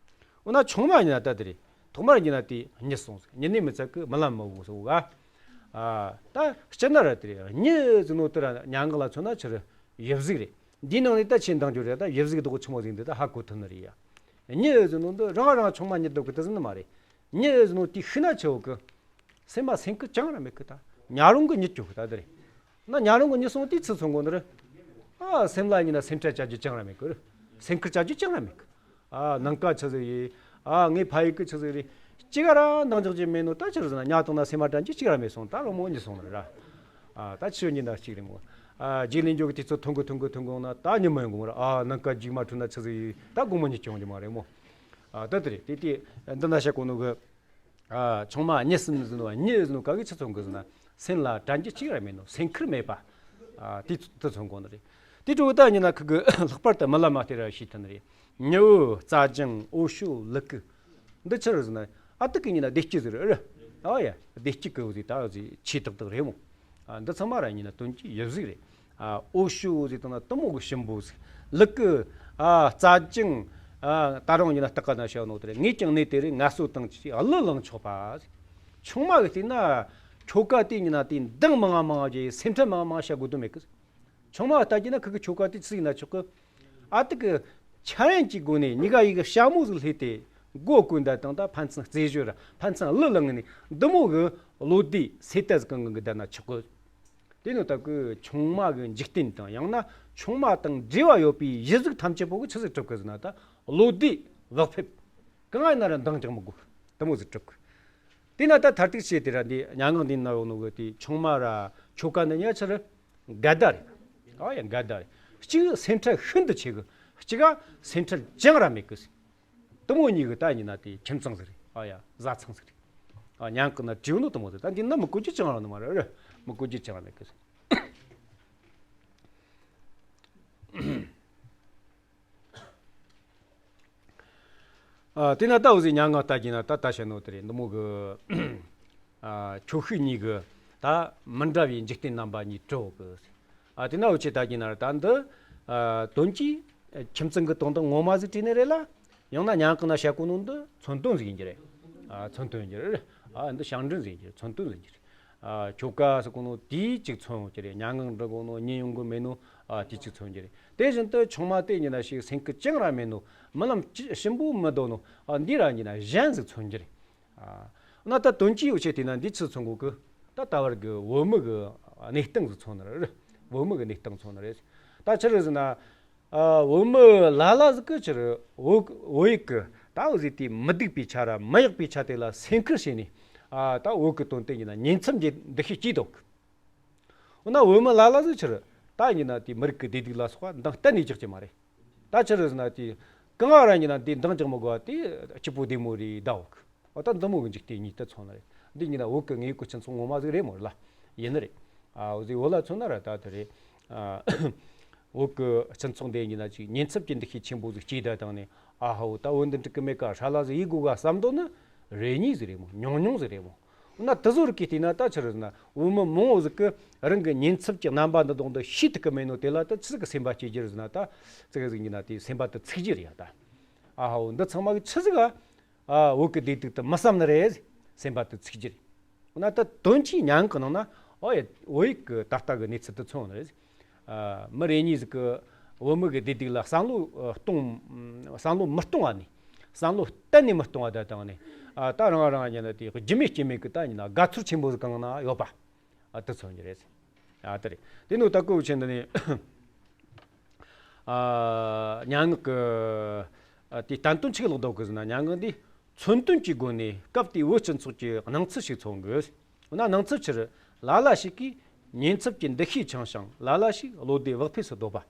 འོ་ན་ཆུང་མ་ཡིན་ན་ད་དེ་རེད། ཐོག་མར་ཡིན་ན་དེ་གཉིད་སོང་ཟིག་གཉིད་ནས་མི་ཚད་གི་རྨི་ལམ་མི་འོང་ཟིག་ག་ཨ། ད་སྤྱིར་ན་ར་དེ་རེད། གཉིད་ཟེར་ནོ་དེ་ར་མྱ་ངན་ལ་མཚོན་ན་ཆི་རེད། ཡིབ་གཟུགས་རེད། འདིའི་ནང་ནས་ད་ཆེས་འདང་རྒྱུ་རེད། ད་ཡིབ་གཟུགས་དེ་གོ་ཆི་མོ་ཟིག་འདི་ད་ཧ་གོ་ཐུབ་ནི་རེད་ཡ། གཉིད་ཟེར་ནོ་འདི་རང་རང་ཆུང་མ་གཉིད་སྡོད་གི་དེ་ཟེར་ནི་མ་རེད། གཉིད་ཟེར་ནོ་དེ་ཤི་ན་ཆི་བོ་གི་སེམས་མ་སེམས་ཁུར་ཅང་ར་མེད་གི། ད་ཉལ་རུང་གི་གཉིད་སྐྱོ་གི། ད་དེ་རེད། ན་ཉལ་རུང་གི་གཉིད་སོང་དུས་ཚོད་མཚོན་གོ་ནི་རེད། ཨ། སེམས་ལ་ཡིན་ན་སེམས་ཁྲལ་བྱ་རྒྱུ་ཅང་ར་མེད་གི། སེམས་ཁུར་བྱ་རྒྱུ་ཅང་ར་མེད་གི། ཨ། ནང་ཀ་ཆི་ཟིག་ཡིན། ཨ། ངའི་ཕ་ཡུལ་གི་ཆི་ཟིག་རེད། གཅིག་ར་འདང་རྒྱག་རྒྱུ་མེད་ནོ། ད་ཆི་རེད་ཟེར་ན་ཉལ་བཏང་ན་སེམས་མ་དྲན་རྒྱུ་གཅིག་ར་མེད་སོང་། ད་རང་མོ་གཉིད་སོང་ནི་རེད་ར། ཨ། ད་ཆི་ཡོད་གཉིད་ན་གཅིག་རེད་མོ། ཨ། རྗེས་ལེན་འཇོག་གི་དུས་ཚོད་ཐུང་གི་ཐུང་གི་ཐུང་གི་འོང་ན་ད་ཉི་མ་ཡོང་གི་མ་རེད། ཨ། ནང་ཀ་རྒྱུག་མ་འཕྲོད་ན་ཆི་ཟིག་ཡིན། ད་དགོང་མོ་གཉིད་སྐྱོ་འགྱོ་མ་རེད་མོ། ཨ། ད་དེ་རེད། དེ་དེ་འདི་ན་བཤད་གོ་ནོ་གི། ཨ། ཆུང་མ་གཉིད་སོང་ཟེར་ནོ། གཉིད་ཟེར་ནོ་ག་གི་ཆི་མཚོན་གི་ཟེར་ན། སེམས་ལ་དྲན་རྒྱུ་གཅིག་ར་མེད་ནོ། སེམས་ཁུར་མེད་པ། ཨ། དེ་དེ་མཚོན་གོ་ནི་རེད། དེ་འཕྲོ་ད་ཡིན་ན་ཁི་གི་ལྷག་པར་དུ་རྨི་ལམ་མ་དེ་ར་ཤེས་ཐུབ་ནི་རེད། ཉི་འོད། རྩྭ་ལྗང་། འོད་ཤུགས། ལུ་གུ། འདི་ཆི་རེད་ཟེར་ན། ཨ། དེ་གི་ཡིན་ན་བདེ་སྐྱིད་ཟིག་རེད། ཨ་ཡ། བདེ་སྐྱིད་གི་འོ་ཟིག་ད་འོ་ཟིག་ཆེ་ཏག་ཏག་རེད་མོ། ཨ། འདི་ཚང་མ་ར་ཡིན་ན་དོན་གྱི་ཡིབ་གཟུགས་རེད། ཨ། འོད་ཤུགས་འོ་ཟིག་བཏང་ན་དེ་མོ་གི་ཞིམ་པོ་ཟིག་ལུ་གུ། ཨ། རྩྭ་ལྗང་། ཨ། ད་རུང་ཡིན་ན་སྟག་ཀ་ན་བཤད་ནོ་དེ་རེད། ངས་ཀྱང་གནས་དེ་རིང་ངལ་གསོ་བཏང་ཅི་གླུ་བླངས་ཆོག་པ་ཟིག་ཆུང་མ་གི་སྟེང་ན་ཆོ་ག་དེ་ཡིན་ན་དེ་འདང་མང་ང་མང་ང་བྱས། སེམས་ཁྲལ་མང་ང་མང་ང་བྱ་དགོས་དོན་མེད་གི། ཆུང་མ་ལྟ་རྒྱུ་ན་ཁི་གི་ཆོ་ག་དེ་ཆི་ཟིག་ཡིན་ན་ཆོག་གི། ཨ། དེ་གི་འཆར་ཡན་གྱི་སྒོ་ནས་གཉིས་ཀ་ཡི་གི་ཞྭ་མོ་ཟིག་སླས་ཏེ། མགོ་བསྐོར་འདྲ་དང་། ད་ཕན་ཚུན་རྩེད་གཞོལ་ར་ཕན་ཚུན་གླུ་བླངས་ནས་འདི་མོ་གི་བློ་བདེ་སེམས་དལ་ཟིག་གང་གི་བསྡད་ན་ཆོག་གི། དེ་ནི་ད་གི་ཆུང་མ་གི་འཇིག་རྟེན་དང་། ཡང་ན་ཆུང་མ་དང་འབྲེལ་བ་ཡོད་པའི་གཞི་གཟུགས་ཐམས་ཅད་པོ་གི་ཆི་ཟིག་གྲུབ་གི་ཟེར་ན། ད་བློ་བདེ་བག་ཕེབས། གང་ང་ཡིན་ན་ར་འདང་རྒྱག་མི་དགོས། དེ་མོ་ཟིག་གྲུབ་གི། དེ་ན་ད་མཐར་ཐུག་བྱས་ཏེ་ར་འདི་མྱ་ངན་འདས་ན་ཡོང་ནོ་གི་དེ་ཆུང་མ་ར་ཆོ་ག་འདི་གཉིས་ཆི་རེད། འགལ་ཟླ་རེད། ཨ་ཡ། འགལ་ཟླ་རེད། གཅིག་སེམས་ཁྲལ་ཤིན་ཏུ་ཆེ་གི། གཅིག་ག་སེམས་ཁྲལ་ཅང་ར་མེད་གི། དེ་མོ་གཉིས་གི་ད་ཡིན་ན་དེ་ཁྱིམ་ཚང་ཟིག་རེད། ཨ་ཡ། བཟའ་ཚང་ཟིག་རེད། ཨ། མྱ་ངན་ན་བྲིས་ནོ་དེ་མོ་ཟིག་ད་འདི་ན་མི་གོ་རྒྱུ་ཅང་ར་ནི་མ་རེད། མི་གོ་རྒྱུ་ཅང་ར་མེད་གི། ཨ། དེ་ན་ད་འོ་ཟིག་མྱ་ངན་ལྟ་རྒྱུ་ན་ད་ད་བཤད་ནོ་དེ་རེད། འདི་མོ་གི། ཨ། ཁྱོ་ཤུག་གཉིས་གི་ད་མི་འདྲ་བའི་འཇིག་རྟེན་རྣམ་པ་གཉིས་གྲུབ་གི། ཨ། དེ་ན་འུ་ཆོས་ལྟ་རྒྱུ་ན་ར་ད་འདི། ཨ། དོན་གྱིས་ཁྱིམ་ཚང་གི་དོན་དག་ངོ་མ་ཟིག་བྲིས་ནི་རེད་ལ། ཡང་ན་མྱ་ངན་ན་བཤད་གོ་ནོ་འདི་མཚོན་དོན་ཟིག་ཡིན་རྒྱུ་རེད། ཨ། མཚོན་དོན་ཡིན་རྒྱུ་རེད། ཨ། འདི་ཞང་བྲན་ཟིག་ཡིན་རྒྱུ་རེད། མཚོན་དོན་ཟིག་ཡིན་རྒྱུ་རེད། ཨ། ཆོ་ག་ཟེར་གོ་ནོ་དེའི་གཅིག་མཚོན་ཡོང་རྒྱུ་རེད། མྱ་ངན་འདྲི་གོ་ནོ་གཉིད་ཡོང་གི་མེད་ནོ། ཨ། དེའི་གཅིག་མཚོན་རྒྱུ་རེད། དེ་བཞིན་དུ་ཆུང་མ་དེ་ཡིན་ན་ཞིག་སེམས་ཁུར་ཅང་ར་མེད་ནོ། རྨི་ལམ་ཅི་ཞིམ་པོ་མི་འདོད་ནོ། ཨ། འདི་ར་ཡིན་ན་གཞན་ཟིག་མཚོན་རྒྱུ་རེད། ཨ། ན་ད་དོན་གྱིས་འུ་ཆོས་བལྟས་ན་འདི་ཆི་མཚོན་གོ་གི། ད་ད་བར་གི་བོད་མི་གི་གནས་སྟངས་ཟིག་མཚོན་ནི་རེད། བོད་མི་གི་གནས་སྟངས་མཚོན་ནི་རེད། ད་ཆི་རེད་ཟེར་ན། ཨ། བོད་མི་ལ་ལ་ཟིག་གི་ཆི་རེད། བོད་བོད་ཡིག་གི་ད་འོ་ཟིག་དེ་མི་སྡུག་པའི་ཆ་ར་མི་ཡག་པའི་ཆ་དེ་ལ་སེམས་ཁུར་བྱས་ནས། ཨ། ད་བོད་གི་དོན་དེ་ཡིན་ན་ཉེན་ཚབས་འདི་འདི་ཤེས་ཀྱི་འདུག་འོ་ན་བོད་མི་ལ་ལ་ཟིག་ཆི་རེད། ད་ཡིན་ན་དེ་མི་རིགས་ཀྱི་བདེ་སྡུག་ལ་སོགས་པ་འདང་གཏན་ནས་རྒྱག་གི་མ་རེད། ད་ཆི་རེད་ཟེར་ན་དེ་གང་ང་ར་ཡིན་ན་དེ་འདང་རྒྱག་མི་དགོས་པ་དེ་སྐྱིད་པོ་བདེ་མོ་རེ་བསྡད་ཡོད་གི། འོ། ད་འདི་མོ་གི་འཇིག་རྟེན་གཉིས་དེ་མཚོན་ནི་རེད། འདི་ཡིན་ན་བོད་ཀྱི་དངོས་ཡོད་ཀྱི་སྤྱི་ཚོགས་ངོ་མ་ཟིག་རེད་མོ་རེད་ལ། ཡིན་ནི་རེད། ཨ། འོ་ཟིག་བོད་ལ་མཚོན་ན་ར་ད་དེ་རེད། ཨ། བོད་ཀྱི་སྤྱི་ཚོགས་འདི་ཡིན་ན་ཅིག་ཉེན་ཚབས་ཀྱི་འདུ་ཤེས་ཆེན་པོ་ཟིག་སྐྱེས་བསྡད་བཏང་ནས། ཨ་ཧོ། ད་བོད་འདི་འགྲིག་གི་མེད་ཀ། ཧྲ་ལ་ཟིག་ཡེད་དགོས་ག་བསམ་འདོད་ནི་རེ་གཉིས་ཟིག་རེད་མོ། ཉུང་ཉུང་ཟིག་རེད་མོ། འོ་ན་དེ་ཚོ་རིགས་ཀྱིས་བལྟས་ན་ད་ཆི་རེད་ཟེར་ན། བོད་མི་མང་བོ་ཟིག་གིས་རང་གི་ཉེན་ཚབས་ཀྱི་རྣམ་པ་འདི་དག་འདི་ཤེས་ཐུབ་ཀྱི་མེད་ནོ་དེ་ལ་ད་ཆི་ཟིག་གི་སེམས་པ་སྐྱེ་རྒྱུ་རེད་ཟེར་ན། ད་ཙི་གེ་ཟིག་ཡིན་ན་དེ་སེམས་པ་དེ་ཚིག་རྒྱུ་རེད་ཡ། ད། ཨ་ཧོ། འདི་ཚང་མ་གིས་ཆི་ཟིག་ག་ཨ། བོད་ཀྱི་བདེ་སྡུག་དེ་མི་བསམ་ནི་རེད། སེམས་པ་དེ་ཚིག་རྒྱུ་རེད། འོ་ན་ད་དོན་གྱིས་མྱ་ངན་གི་ནང་ན། ཨོ་ཡ། བོད་ཡིག་གི་ད་ལྟ་གི་གནས་ཚུལ་དེ་མཚོན་ནི་རེད། ཨ། མི་རེ་གཉིས་ཟིག་གིས་བོད་མི་གི་བདེ་སྡུག་ལ་བསམ་བློ་གཏོང་། བསམ་བློ་མི་གཏོང་བ་ནས། བསམ་བློ་གཏན་ནས་མི་གཏོང་བ་བསྡད་བཏང་ནས། ཨ། ད་རང་རང་ཡིན་ན་དེ་རྒྱུ་མེད་རྐྱེན་མེད་གི་ད་ཡིན་ན་དགའ་ཚོར་ཆེན་པོ་ཟིག་གང་ན་ཡོད་པ། ཨ། དེ་མཚོན་རྒྱུ་རེད། ཨ། དེ་རེད། དེ་ནས་ད་ཀོ་ཆེན་འདི་ནས། ཨ། མྱ་ངན་གི། ཨ། དེ་བསྟན་དོན་ཆི་ལོག་འདུག་གི་ཟེར་ན། མྱ་ངན་འདི་མཚོན་དོན་གྱི་སྒོ་ནས་སྐབས་དེའི་བོད་སྤྱི་ཚོགས་ཀྱི་སྣང་ཚུལ་ཞིག་མཚོན་དགོས། འོ་ན་སྣང་ཚུལ་ཆི་རེད། ལ་ལ་ཞིག་གིས་ཉེན་ཚབས་ཀྱི་འདུ་ཤེས་འཆང་ཞིང་། ལ་ལ་ཞིག་བློ་བདེ་བག་ཕེབས་སུ་སྡོད་པ།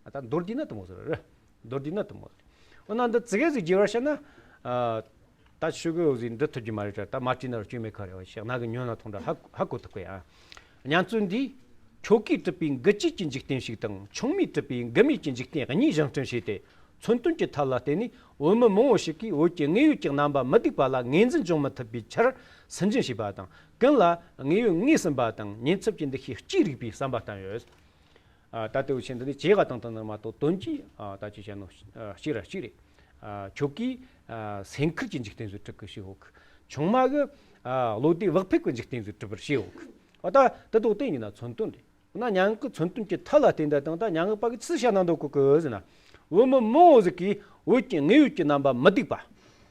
ཨ། ད་མདོར་བསྡུས་ན་དེ་མོ་ཟིག་རེད། མདོར་བསྡུས་ན་དེ་མོ་ཟིག་འོ་ན་འདི་ཙི་གེ་ཟིག་བརྗེ་བར་བཤད་ན། ཨ། ད་ཆུ་གི་འོ་ཟིག་འབྲི་ཐུབ་རྒྱུ་མ་རེད་དྲ། ད་མ་བྲིས་ན་ར་སྐྱོན་མེད་ཁ་རེད་བ། ཞག་ན་གི་ཉོན་ན་ཐོང་དྲ་ཧ་ཧ་གོ་ཐུབ་གི་ཡ། མྱ་ངན་འདིས་ཆོ་གས་གྲུབ་པའི་མགུ་སྐྱེས་ཀྱི་འཇིག་རྟེན་ཞིག་དང་། ཆུང་མས་གྲུབ་པའི་མགུ་མེད་ཀྱི་འཇིག་རྟེན་གཉིས་བཞེངས་སྐྲུན་བྱས་ཏེ། མཚོན་དོན་གྱི་ཐད་ལ་བལྟས་ནས་བོད་མི་མང་བོ་ཞིག་གིས་བོད་ཀྱི་དངོས་ཡོད་ཀྱི་རྣམ་པ་མི་སྡུག་པ་ལ་ངོས་འཛིན་འབྱུང་མི་ཐུབ་པའི་ཕྱིར་སུན་འབྱིན་བྱས་པ་དང་། ཀུན་ལ་དངོས་ཡོད་ངོས་ཟིན་པ་དང་། ཉེན་ཚབས་ཀྱི་འདུ་ཤེས་ལྕི་རིགས་པའི་བསམ་པ་བསྟན་ཡོད། ད་ལྟ་བུ་ཆེན་འདི་ནི་ཇེ་ག་དང་དང་ནི་མ་གཏོགས་དོན་གྱིས་ད་ཅི་བྱ་ནོ་གཅིག་ར་གཅིག་རེད། ཁྱོད་ཀྱིས་སེམས་ཁུར་གྱི་འཇིག་རྟེན་བཟོ་དྲུག་གི་ཞིག་འོག་ཆུང་མ་གི་བློ་བདེ་བག་ཕེབས་ཀྱི་འཇིག་རྟེན་བཟོ་གྲུབ་པར་བྱེད་འོག་ད་དེ་དོག་དེ་ཡིན་ན་མཚོན་དོན་རེད། ན་མྱ་ངན་གྱི་མཚོན་དོན་གྱི་མཐའ་ལ་བརྟེན་ད་དང་ད་མྱ་ངན་པ་གི་ཚུལ་བྱ་ན་འདོད་གོ་གི་ཟེར་ན། བུ་མོ་མང་བོ་ཟིག་གིས་བོད་ཀྱི་དངོས་ཡོད་ཀྱི་རྣམ་པ་མི་སྡུག་པ།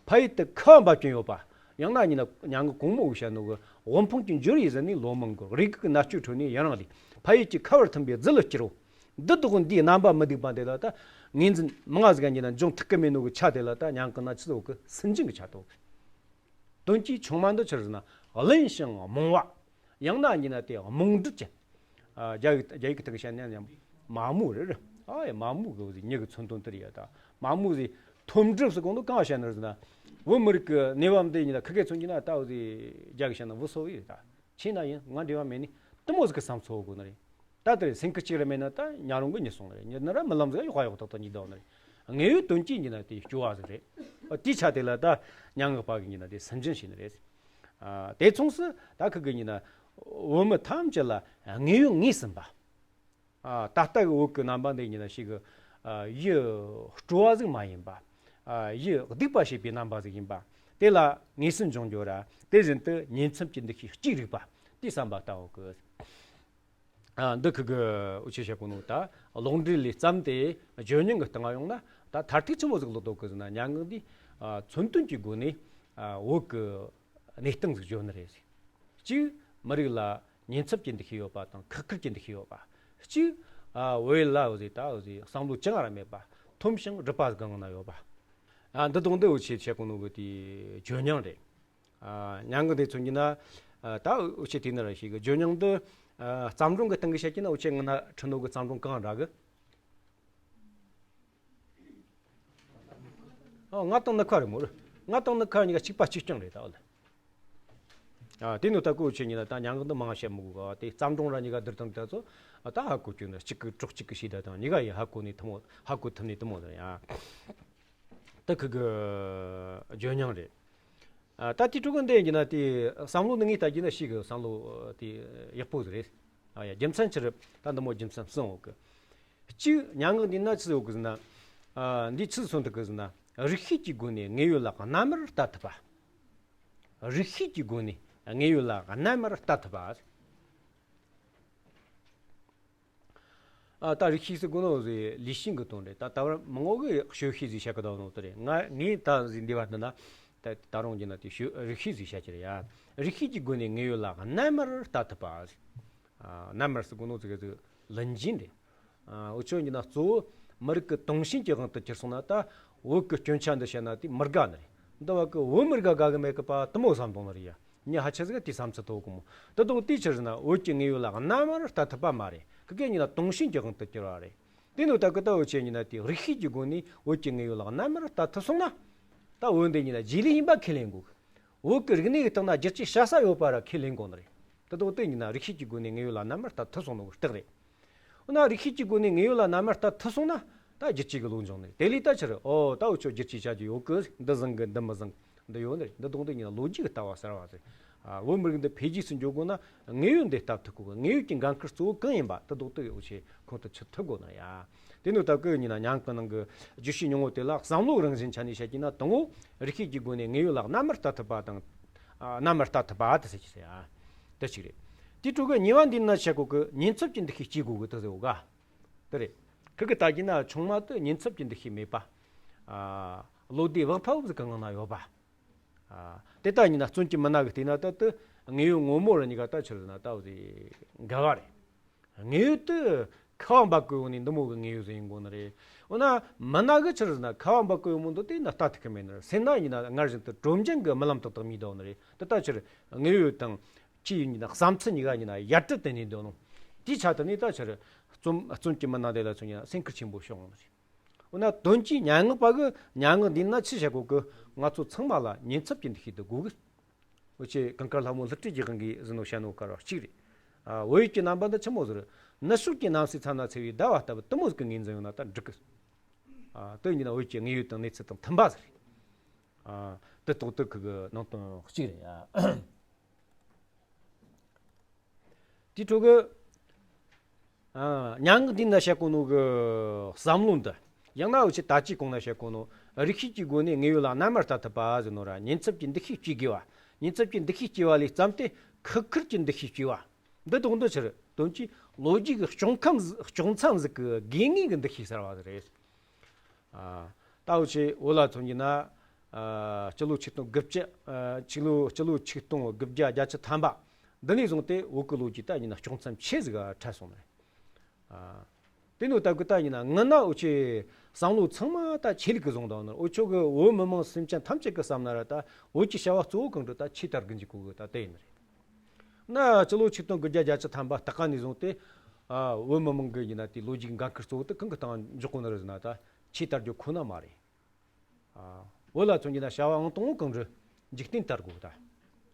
ཕ་ཡུལ་དུ་ཁ་བ་འབབ་ཀྱིན་ཡོད་པ། ཡང་ན་ཉིན་ན་མྱ་ངན་གོང་མོ་བོ་བྱ་ནོ་གི་དབུལ་ཕོངས་ཀྱི་འབྱོར་ཡིས་ཟིན་ནས་ལོ་མང་གི་རིགས་ཀྱི་མནར་གཅོད་ཁྲོད་ནས་ཡུན་རིང་ལས་ཕ་ཡུལ་གྱི་ཁ་བར་ཐིམ་པའི་རྫི་ལ་སྐྱུར་རོ། འདི་དོག་འདིའི་རྣམ་པ་མི་སྡུག་པ་འདི་ལ་ད་ངོས་འཛིན་མང་ང་ཟིག་ག་ཉིན་ན་འབྱུང་ཐུབ་ཀྱི་མེད་ནོ་གི་ཆ་དེ་ལ་ད་མྱ་ངན་གི་ན་ཆི་ཟོ་གི་སུན་འབྱིན་གི་ཆ་དོ། དོན་གྱིས་ཆུང་མ་འདི་ཆི་རེད་ཟེར་ན་གླེན་ཞིང་རྨོངས་བ། ཡང་ན་ཉིན་ན་དེ་རྨོངས་འདྲིད་ཅན། རྒྱ་ཡིག་རྒྱ་ཡིག་གི་ཐོག་བཤད་ན་ཡང་མ་མོ་རེད། ཨ་ཡ་མ་མོ་གི་ཟིག་མྱི་གི་མཚོན་དོན་དེ་རེད་ཡ། ད་མ་མོ་ཟིག་ཐོམ་སྒྲིབ་ཟེར་གོ་ནོ་གང་བཤད་ན་རེད་ཟེར་ན། བོད་མི་རིགས་ཀྱི་གནས་བབ་འདི་ཉིན་ན་ཁི་གེ་མཚོན་གྱི་ན་ད་འོ་ཟིག་རྒྱ་གི་བཤད་ན་བུ་སོ་བི་ད་ཆེ་ན་ཡིན་ང་འབྲེལ་བ་མེད་ནི་དུ་མོ་ཟིག་གི་བསམ་ཚོར་གོ་ནི་རེད། ད་དེར་སེམས་ཁུར་གཅིག་ར་མེད་ན་ད་ཉ་རོང་གི་ཉི་སོང་རེད། ཉི་ནི་ར་རྨི་ལམ་ཟིག་གཡོག་གཡོག་ཏག་ཏག་ཉི་ཟླ་ནི་རེད། དངོས་ཡོད་དོན་གྱིས་ཉི་ན་དེ་སྐྱོ་བ་ཟིག་རེད། དེའི་ཆ་དེ་ལ་ད་མྱ་ངན་པ་གི་ཉི་ན་དེ་སུན་འབྱིན་བྱས་ནི་རེད། དེ་མཚུངས་སུ་ད་ཁི་གི་ཉི་ན་བོད་མི་ཐམས་ཅད་ལ་དངོས་ཡོད་ངོས་ཟིན་པ། ད་ལྟ་གི་བོད་ཀྱི་རྣམ་པ་འདི་ཉི་ན་ཞིག་གི་ཡིད་སྤྲོ་བ་ཟིག་མ་ཡིན་པ། ཡིད་སྡུག་པ་བྱེད་པའི་རྣམ་པ་ཟིག་ཡིན་པ། དེ་ལ་ངོས་ཟིན་འབྱུང་རྒྱུ་ར་དེ་བཞིན་དུ་ཉེན་ཚབས་ཀྱི་འདུ་ཤེས་གཅིག་རིག་པ་དེ་བསམ་པ་ལྟ་བུ་གི། ཨ། འདི་ཁི་གི་འུ་ཆོས་བཤད་གོ་ནོ་ད་ལོག་འགྲེལ་ལས་བརྩམས་ཏེ་བརྗོད་སྙིང་གི་སྟེང་ཡོང་ན་ད་མཐར་ཐུག་ཆི་མོ་ཟིག་ལོག་འདོད་གི་ཟེར་ན། མྱ་ངན་འདི་ཨ་མཚོན་དོན་གྱི་སྒོ་ནས་ཨ་བོད་གི་གནས་སྟངས་ཟིག་བརྗོད་ནི་རེད་ཟེར། གཅིག་མི་རིགས་ལ་ཉེན་ཚབས་ཀྱི་འདུ་ཤེས་ཡོད་པ་དང་ཁག་ཁུར་གྱི་འདུ་ཤེས་ཡོད་པ། གཅིག་ཨ་བོད་ཡུལ་ལ་འོ་ཟིག་ད་འོ་ཟིག་བསམ་བློ་ཅང་ར་མེད་པ། འཐོམ་ཞིང་སྒྲིབ་པ་ཟིག་གང་ན་ཡོད་པ། ཨ་འདི་དང་འདི་འུ་ཆོས་བཤད་གོ་ནོ་གི་དེ་བརྗོད་སྙིང་རེད། ཨ། མྱ་ངན་འདི་མཚོན་གྱི་ན། ཨ། ད་འུ་ཆོས་དེ་ནི་ར་ཞིག་གི་བརྗོད་སྙིང་འདི། ཨ། བརྩམས་སྒྲུང་གི་སྟེང་གི་བཤད་ཀྱི་ན་འུ་ཆོས་ང་ན་ཁྲི་ནོ་གི་བརྩམས་སྒྲུང་གང་འདྲ་གི། ཨ། ང་དང་ནི་ཁ་རེད་མོ་རེད། ང་དང་ནི་ཁ་གཉིས་ཀ་གཅིག་པ་གཅིག་རྐྱང་རེད་ད་ལ། ཨ། དེ་ནི་ད་ཀོ་འུ་ཆོས་ཉིན་ན་ད་མྱ་ངན་འདི་མང་བཤད་མི་དགོས་ག། དེ་བརྩམས་སྒྲུང་ར་གཉིས་ཀ་བསྡུར་དང་ད་ཚོ། ཨ། ད་ཧ་གོ་རྒྱུ་ནི་གཅིག་གི་གྲོགས་གཅིག་གི་ཤེས་ད་དང་གཉིས་ཀ་ཡིན་ཧ་གོ་ནི་དུ་མོ་ཧ་གོ་ཐུབ་ནི་དུ་མོ་ཟེར་ཡ། ད་ཁི་གི་བརྗོད་སྙིང་རེད། ཨ། ད་དེ་ཕྲུ་གུ་འདི་ཡིན་གྱི་ན་དེ་བསམ་བློ་ནི་ངས་ལྟ་རྒྱུ་ན་ཞིག་གི་བསམ་བློ་དེ་ཡག་པོ་ཟིག་རེད། ཨ་ཡ། རྒྱུ་མཚན་ཕྱིར་ད་འདི་མོ་རྒྱུ་མཚན་གསུམ་ཡོད་གི། གཅིག་མྱ་ངན་འདི་ན་ཆི་ཟིག་ཡོད་གི་ཟེར་ན། ཨ། འདི་ཆི་ཟིག་མཚོན་ཐུབ་གི་ཟེར་ན། རིགས་ཤེས་ཀྱི་སྒོ་ནས་དངོས་ཡོད་ལ་རྣལ་མར་ལྟ་ཐུབ་པ། རིགས་ཤེས་ཀྱི་སྒོ་ནས་དངོས་ཡོད་ལ་རྣལ་མར་ལྟ་ཐུབ་པ། ཨ། ད་རིགས་ཤེས་སུ་གོ་ནོ་ཟེར་ལུས་ཤེས་ཀྱི་དོན་རེད། ད་ད་བར་མང་བོ་གི་སྤྱོད་ཤེས་ཟེར་བཤད་གི་ད་ནོ་དེ་རེད། ང་ངས་ད་ཟེར་འདི་བར་འདི་ན་ད་ད་རུང་གྱི་ན་དེ་སྤྱོད་རིགས་ཤེས་ཟེར་བཤད་ཀྱི་རེད་ཡ། རིགས་ཤེས་ཀྱི་སྒོ་ནས་དངོས་ཡོད་ལ་རྣལ་མར་ལྟ་ཐུབ་པ། ཨ། རྣལ་མར་སུ་གོ་ནོ་ཟེར་གི་ཟེར་ལན་ཅིན་རེད། ཨ། འུ་ཆོ་གྱི་ན་གཙོ་བོ་མི་རིགས་ཀྱི་དུང་ཞེན་གྱི་དབང་དུ་གྱུར་སོང་ན་ད་བོད་ཀྱི་སྐྱོན་ཆ་འདི་བཤད་ན་དེ་མི་དགའ་ནི་རེད། འདི་བ་གི་བོད་མི་དགའ་དགའ་གི་མེད་གི་པ་དུ་མོ་བསམ་དོང་ནི་རེད་ཡ། ཉི་ཧ་ཆ་ཟིག་དེ་བསམ་ཚུལ་ཐོག་གི་མོ། དེ་དང་དེའི་ཕྱིར་ན་བོད་ཀྱི་དངོས་ཡོད་ལ་རྣལ་མར་ལྟ་ཐུབ་པ་མ་རེད། ཁི་གེ་ཉིད་ལ་དུང་ཞེན་གྱི་དབང་དུ་གྱུར་བ་རེད། དེ་ནི་ད་གི་ད་འུ་ཆོས་ཉིད་ན་དེ་རིགས་ཤེས་ཀྱི་སྒོ་ནས་བོད་ཀྱི་དངོས་ཡོད་ལ་རྣལ་མར་ལྟ་ཐུབ་སོང་ན། ད་བོད་འདི་ཉིད་ན་རྗེས་ལུས་ཡིན་པ་ཁས་ལེན་དགོས། བོད་ཀྱི་རིག་གནས་ཀྱི་སྟེང་ན་བསྒྱུར་བཅོས་བྱ་ས་ཡོད་པ་ར་ཁས་ལེན་དགོས་ནི་རེད། དེ་དང་དེ་ཉིད་ན་རིགས་ཤེས་ཀྱི་སྒོ་ནས་དངོས་ཡོད་ལ་རྣལ་མར་ལྟ་ཐུབ་སོང་ནོ་གི་རྟགས་རེད། འོ་ན་རིགས་ཤེས་ཀྱི་སྒོ་ནས་དངོས་ཡོད་ལ་རྣལ་མར་ལྟ་ཐུབ་སོང་ན་ད་བསྒྱུར་བཅོས་ཀྱི་བློ་འབྱུང་ནི་རེད། དེ་ལས་ད་ཕྱིར་ཨོ་ད་འུ་ཆོ་བསྒྱུར་བཅོས་བྱ་རྒྱུ་ཡོད་གི། འདི་བཟང་གི་འདི་མི་བཟང་འདི་ཡོད་ནི་རེད། འདི་དང་དེ་ཉིད་ལ་ལོ་རྒྱུས་ཀྱི་ལྟ་བ་ཟེར། ཨ། བོད་མི་རིགས་འདི་འཕེལ་རྒྱས་སུ་འགྱོ་དགོས་ན་དངོས་ཡོད་འདི་ལྟ་ཐུབ་དགོས། དངོས་ཡོད་ཀྱི་འགན་ཁུར་གཙོ་བོ་གང་ཡིན་པ་དེ་རྡོག་ཏུ་ཡོད་ཆེད་ཁོང་དུ་ཆུད་ཐུབ་དགོས་ན་ཡ། དེ་ནི་ད་སྐུ་ཉིད་ན་མྱ་ངན་གྱི་ནང་གི་བརྗོད་བྱའི་སྙིང་བོ་དེ་ལ་བསམ་བློ་རང་བཞིན་ཆ་ནས་བཤད་ཀྱི་ན་དང་པོ་རིགས་ཤེས་ཀྱི་སྒོ་ནས་དངོས་ཡོད་ལ་རྣལ་མར་ལྟ་ཐུབ་པ་དང་། ཨ། རྣལ་མར་ལྟ་ཐུབ་པ་དེ་ཟེར་གྱི་ཟེར་ཡ། དེ་གཅིག་རེད། དེ་ཕྲུ་གུ་གཉིས་པ་འདི་ན་བཤད་དགོས་གི་ཉེན་ཚབས་ཀྱི་འདུ་ཤེས་སྐྱེ་དགོས་གི་དེ་ཟེར་བ་ག། དེ་རེད། ཁི་གི་ལྟ་རྒྱུ་ན་ཆུང་མ་དེ་ཉེན་ཚབས་ཀྱི་འདུ་ཤེས་མེད་པ། ཨ། བློ་བདེ་བག་ཕེབས་ཟིག་གི་ངང་ན་ཡོད་པ། ཨ། དེ་ལྟ་ཡིན་ན་བཙུན་གྱི་མི་སྣ་གི་བལྟས་ན་ད་དེ་དངོས་ཡོད་ངོ་མ་ར་གཉིས་ཀ་ད་ཆི་རེད་ཟེར་ན་ད་འུ་ཟིག་འགལ་བ་རེད། དངོས་ཡོད་དེ་ཁ་བ་འབབ་གི་ཡོང་ནི་འདི་མོ་གི་དངོས་ཡོད་ཟིག་ཡིན་དགོས་ནི་རེད། འོ་ན་མི་སྣ་གི་ཆི་རེད་ཟེར་ན་ཁ་བ་འབབ་གི་ཡོང་མོ་འདི་དེ་ན་ལྟ་ཐུབ་གི་མེད་ནི་རེད། སེམས་ན་ཡིན་ན་སྔར་བཞིན་དུ་གྲོམ་རྒྱན་གི་རྨི་ལམ་ཏག་ཏག་རྨིས་བསྡད་ནི་རེད། དེ་ལྟ་ཕྱིར་དངོས་ཡོད་དང་ཅི་ཡིན་ན་བསམ་ཚུལ་གཉིས་ཀ་ཡིན་ན་ཡར་དྲི་དེ་ནས་འདོན་ནོ། དེའི་ཆ་དེ་ནས་ད་ཕྱིར་བཙུན་བཙུན་གྱི་མི་སྣ་དེ་ལ་མཚོན་ཡིན་ན་སེམས་ཁུར་ཆེན་པོ་བྱུང་ནི་རེད། འོ་ན་དོན་གྱིས་མྱ་ངན་པ་གི་མྱ་ངན་འདི་ན་ཆི་བྱ་དགོས་གི། ང་ཚོ་ཚང་མ་ལ་ཉེན་ཚབས་ཀྱི་འདུ་ཤེས་དེ་དགོས་གི། འུ་ཆོས་གངས་དཀར་ལྷ་མོ་ཀླུ་སྒྲུབ་ཀྱི་དབང་གིས་ཟེར་ནོ་བཤད་ནོ་ཀ་ར་གཅིག་རེད། ཨ། བོད་ཡིག་གི་རྣམ་པ་འདི་ཆི་མོ་ཟེར། ནུབ་ཕྱོགས་ཀྱི་གནམ་སའི་མཚམས་ན་འཚེར་བའི་ཟླ་བ་ལྟ་བུ་དེ་མོ་ཟིག་གི་ངོས་འཛིན་ཡོང་ན་ད་འགྲིག་གི། ཨ། དེ་ཡིན་ན་བོད་ཀྱི་དངོས་ཡོད་དང་གནས་ཚུལ་དང་མཐུན་པ་ཟིག་རེད། ཨ། དེ་ཏོག་ཏོག་གི་གི་ནང་དོན་གཅིག་རེད་ཡ། དེ་ཕྲུ་གུ། ཨ། སྙན་ངག་འདི་ན་བཤད་གོ་ནོ་གི་བསམ་བློ་འདི། ཡང་ན་འུ་ཆོས་ད་ཅི་གོང་ན་བཤད་གོ་ནོ། རིགས་ཤེས་ཀྱི་སྒོ་ནས་དངོས་ཡོད་ལ་རྣལ་མར་ལྟ་ཐུབ་པ་ཟེར་ནོ་ར། ཉེན་ཚབས་ཀྱི་འདུ་ཤེས་སྐྱེ་དགོས་པ། ཉེན་ཚབས་ཀྱི་འདུ་ཤེས་སྐྱེ་བ་ལས་བརྩམས་ཏེ་ཁུ་ཁུར་གྱི་འདུ་ཤེས་སྐྱེ་བ། འདི་དོག་འདི་ཕྱིར་དོན་གྱིས་ལོ་རྒྱུས་ཀྱི་གཅོང་ཁམས་གཅོང་མཚམས་ཟིག་གི་དགོས་ངེས་ཀྱི་འདུ་ཤེས་གསར་བ་ཟིག་རེད། ཨ། ད་འུ་ཆོས་བོད་ལ་མཚོན་གྱི་ན། ཨ། སྤྱི་ལོ་ཆིག་སྟོང་དགུ་བརྒྱ། ཨ། ཆིག་ལོ་སྤྱི་ལོ་ཆིག་སྟོང་དགུ་བརྒྱ་བརྒྱད་ཅུ་ཐམ་པ་འདི་ནས་བཟུང་སྟེ་བོད་ཀྱི་ལོ་རྒྱུས་ད་ཡིན་ན་གཅོང་མཚམས་ཆེ་ཟིག་ག་འཕྲད་སོང་ནས། ཨ། དེ་ནོ་ད་གི་ད་ཡིན་ན་ངི་ན་འུ་ཆོས་བསམ་བློ་ཚང་མ་ད་ཆོས་ལུགས་ཀྱི་བཟུང་དང་ནོ། འུ་ཆོ་གི་བོད་མི་མང་སེམས་ཅན་ཐམས་ཅད་ཀྱི་བསམ་ན་ར་ད་བོད་ཀྱི་བྱ་བ་གཙོ་བོ་གང་དུ་ད་ཆོས་དར་གི་འཇུག་གོ་གི་ད་དེ་ཡིན་རེད། ན་སྤྱི་ལོ་ཆིག་སྟོང་དགུ་བརྒྱ་བརྒྱད་ཅུ་ཐམ་པ་སྟག་ཀ་ནས་བཟུང་སྟེ། ཨ། བོད་མི་མང་གི་ཡིན་ན་དེ་ལོ་རྒྱུས་འགན་ཁུར་གཙོ་བོ་དེ་གང་གི་སྟེང་འཇོག་གོ་ནི་རེད་ཟེར་ན། ད་ཆོས་དར་རྒྱུ་ཁོ་ན་མ་རེད། ཨ། བོད་ལ་མཚོན་གྱི་ན་བྱ་བ་ཨང་དང་པོ་གང་རེད། འཇིག་རྟེན་དར་དགོས་ད།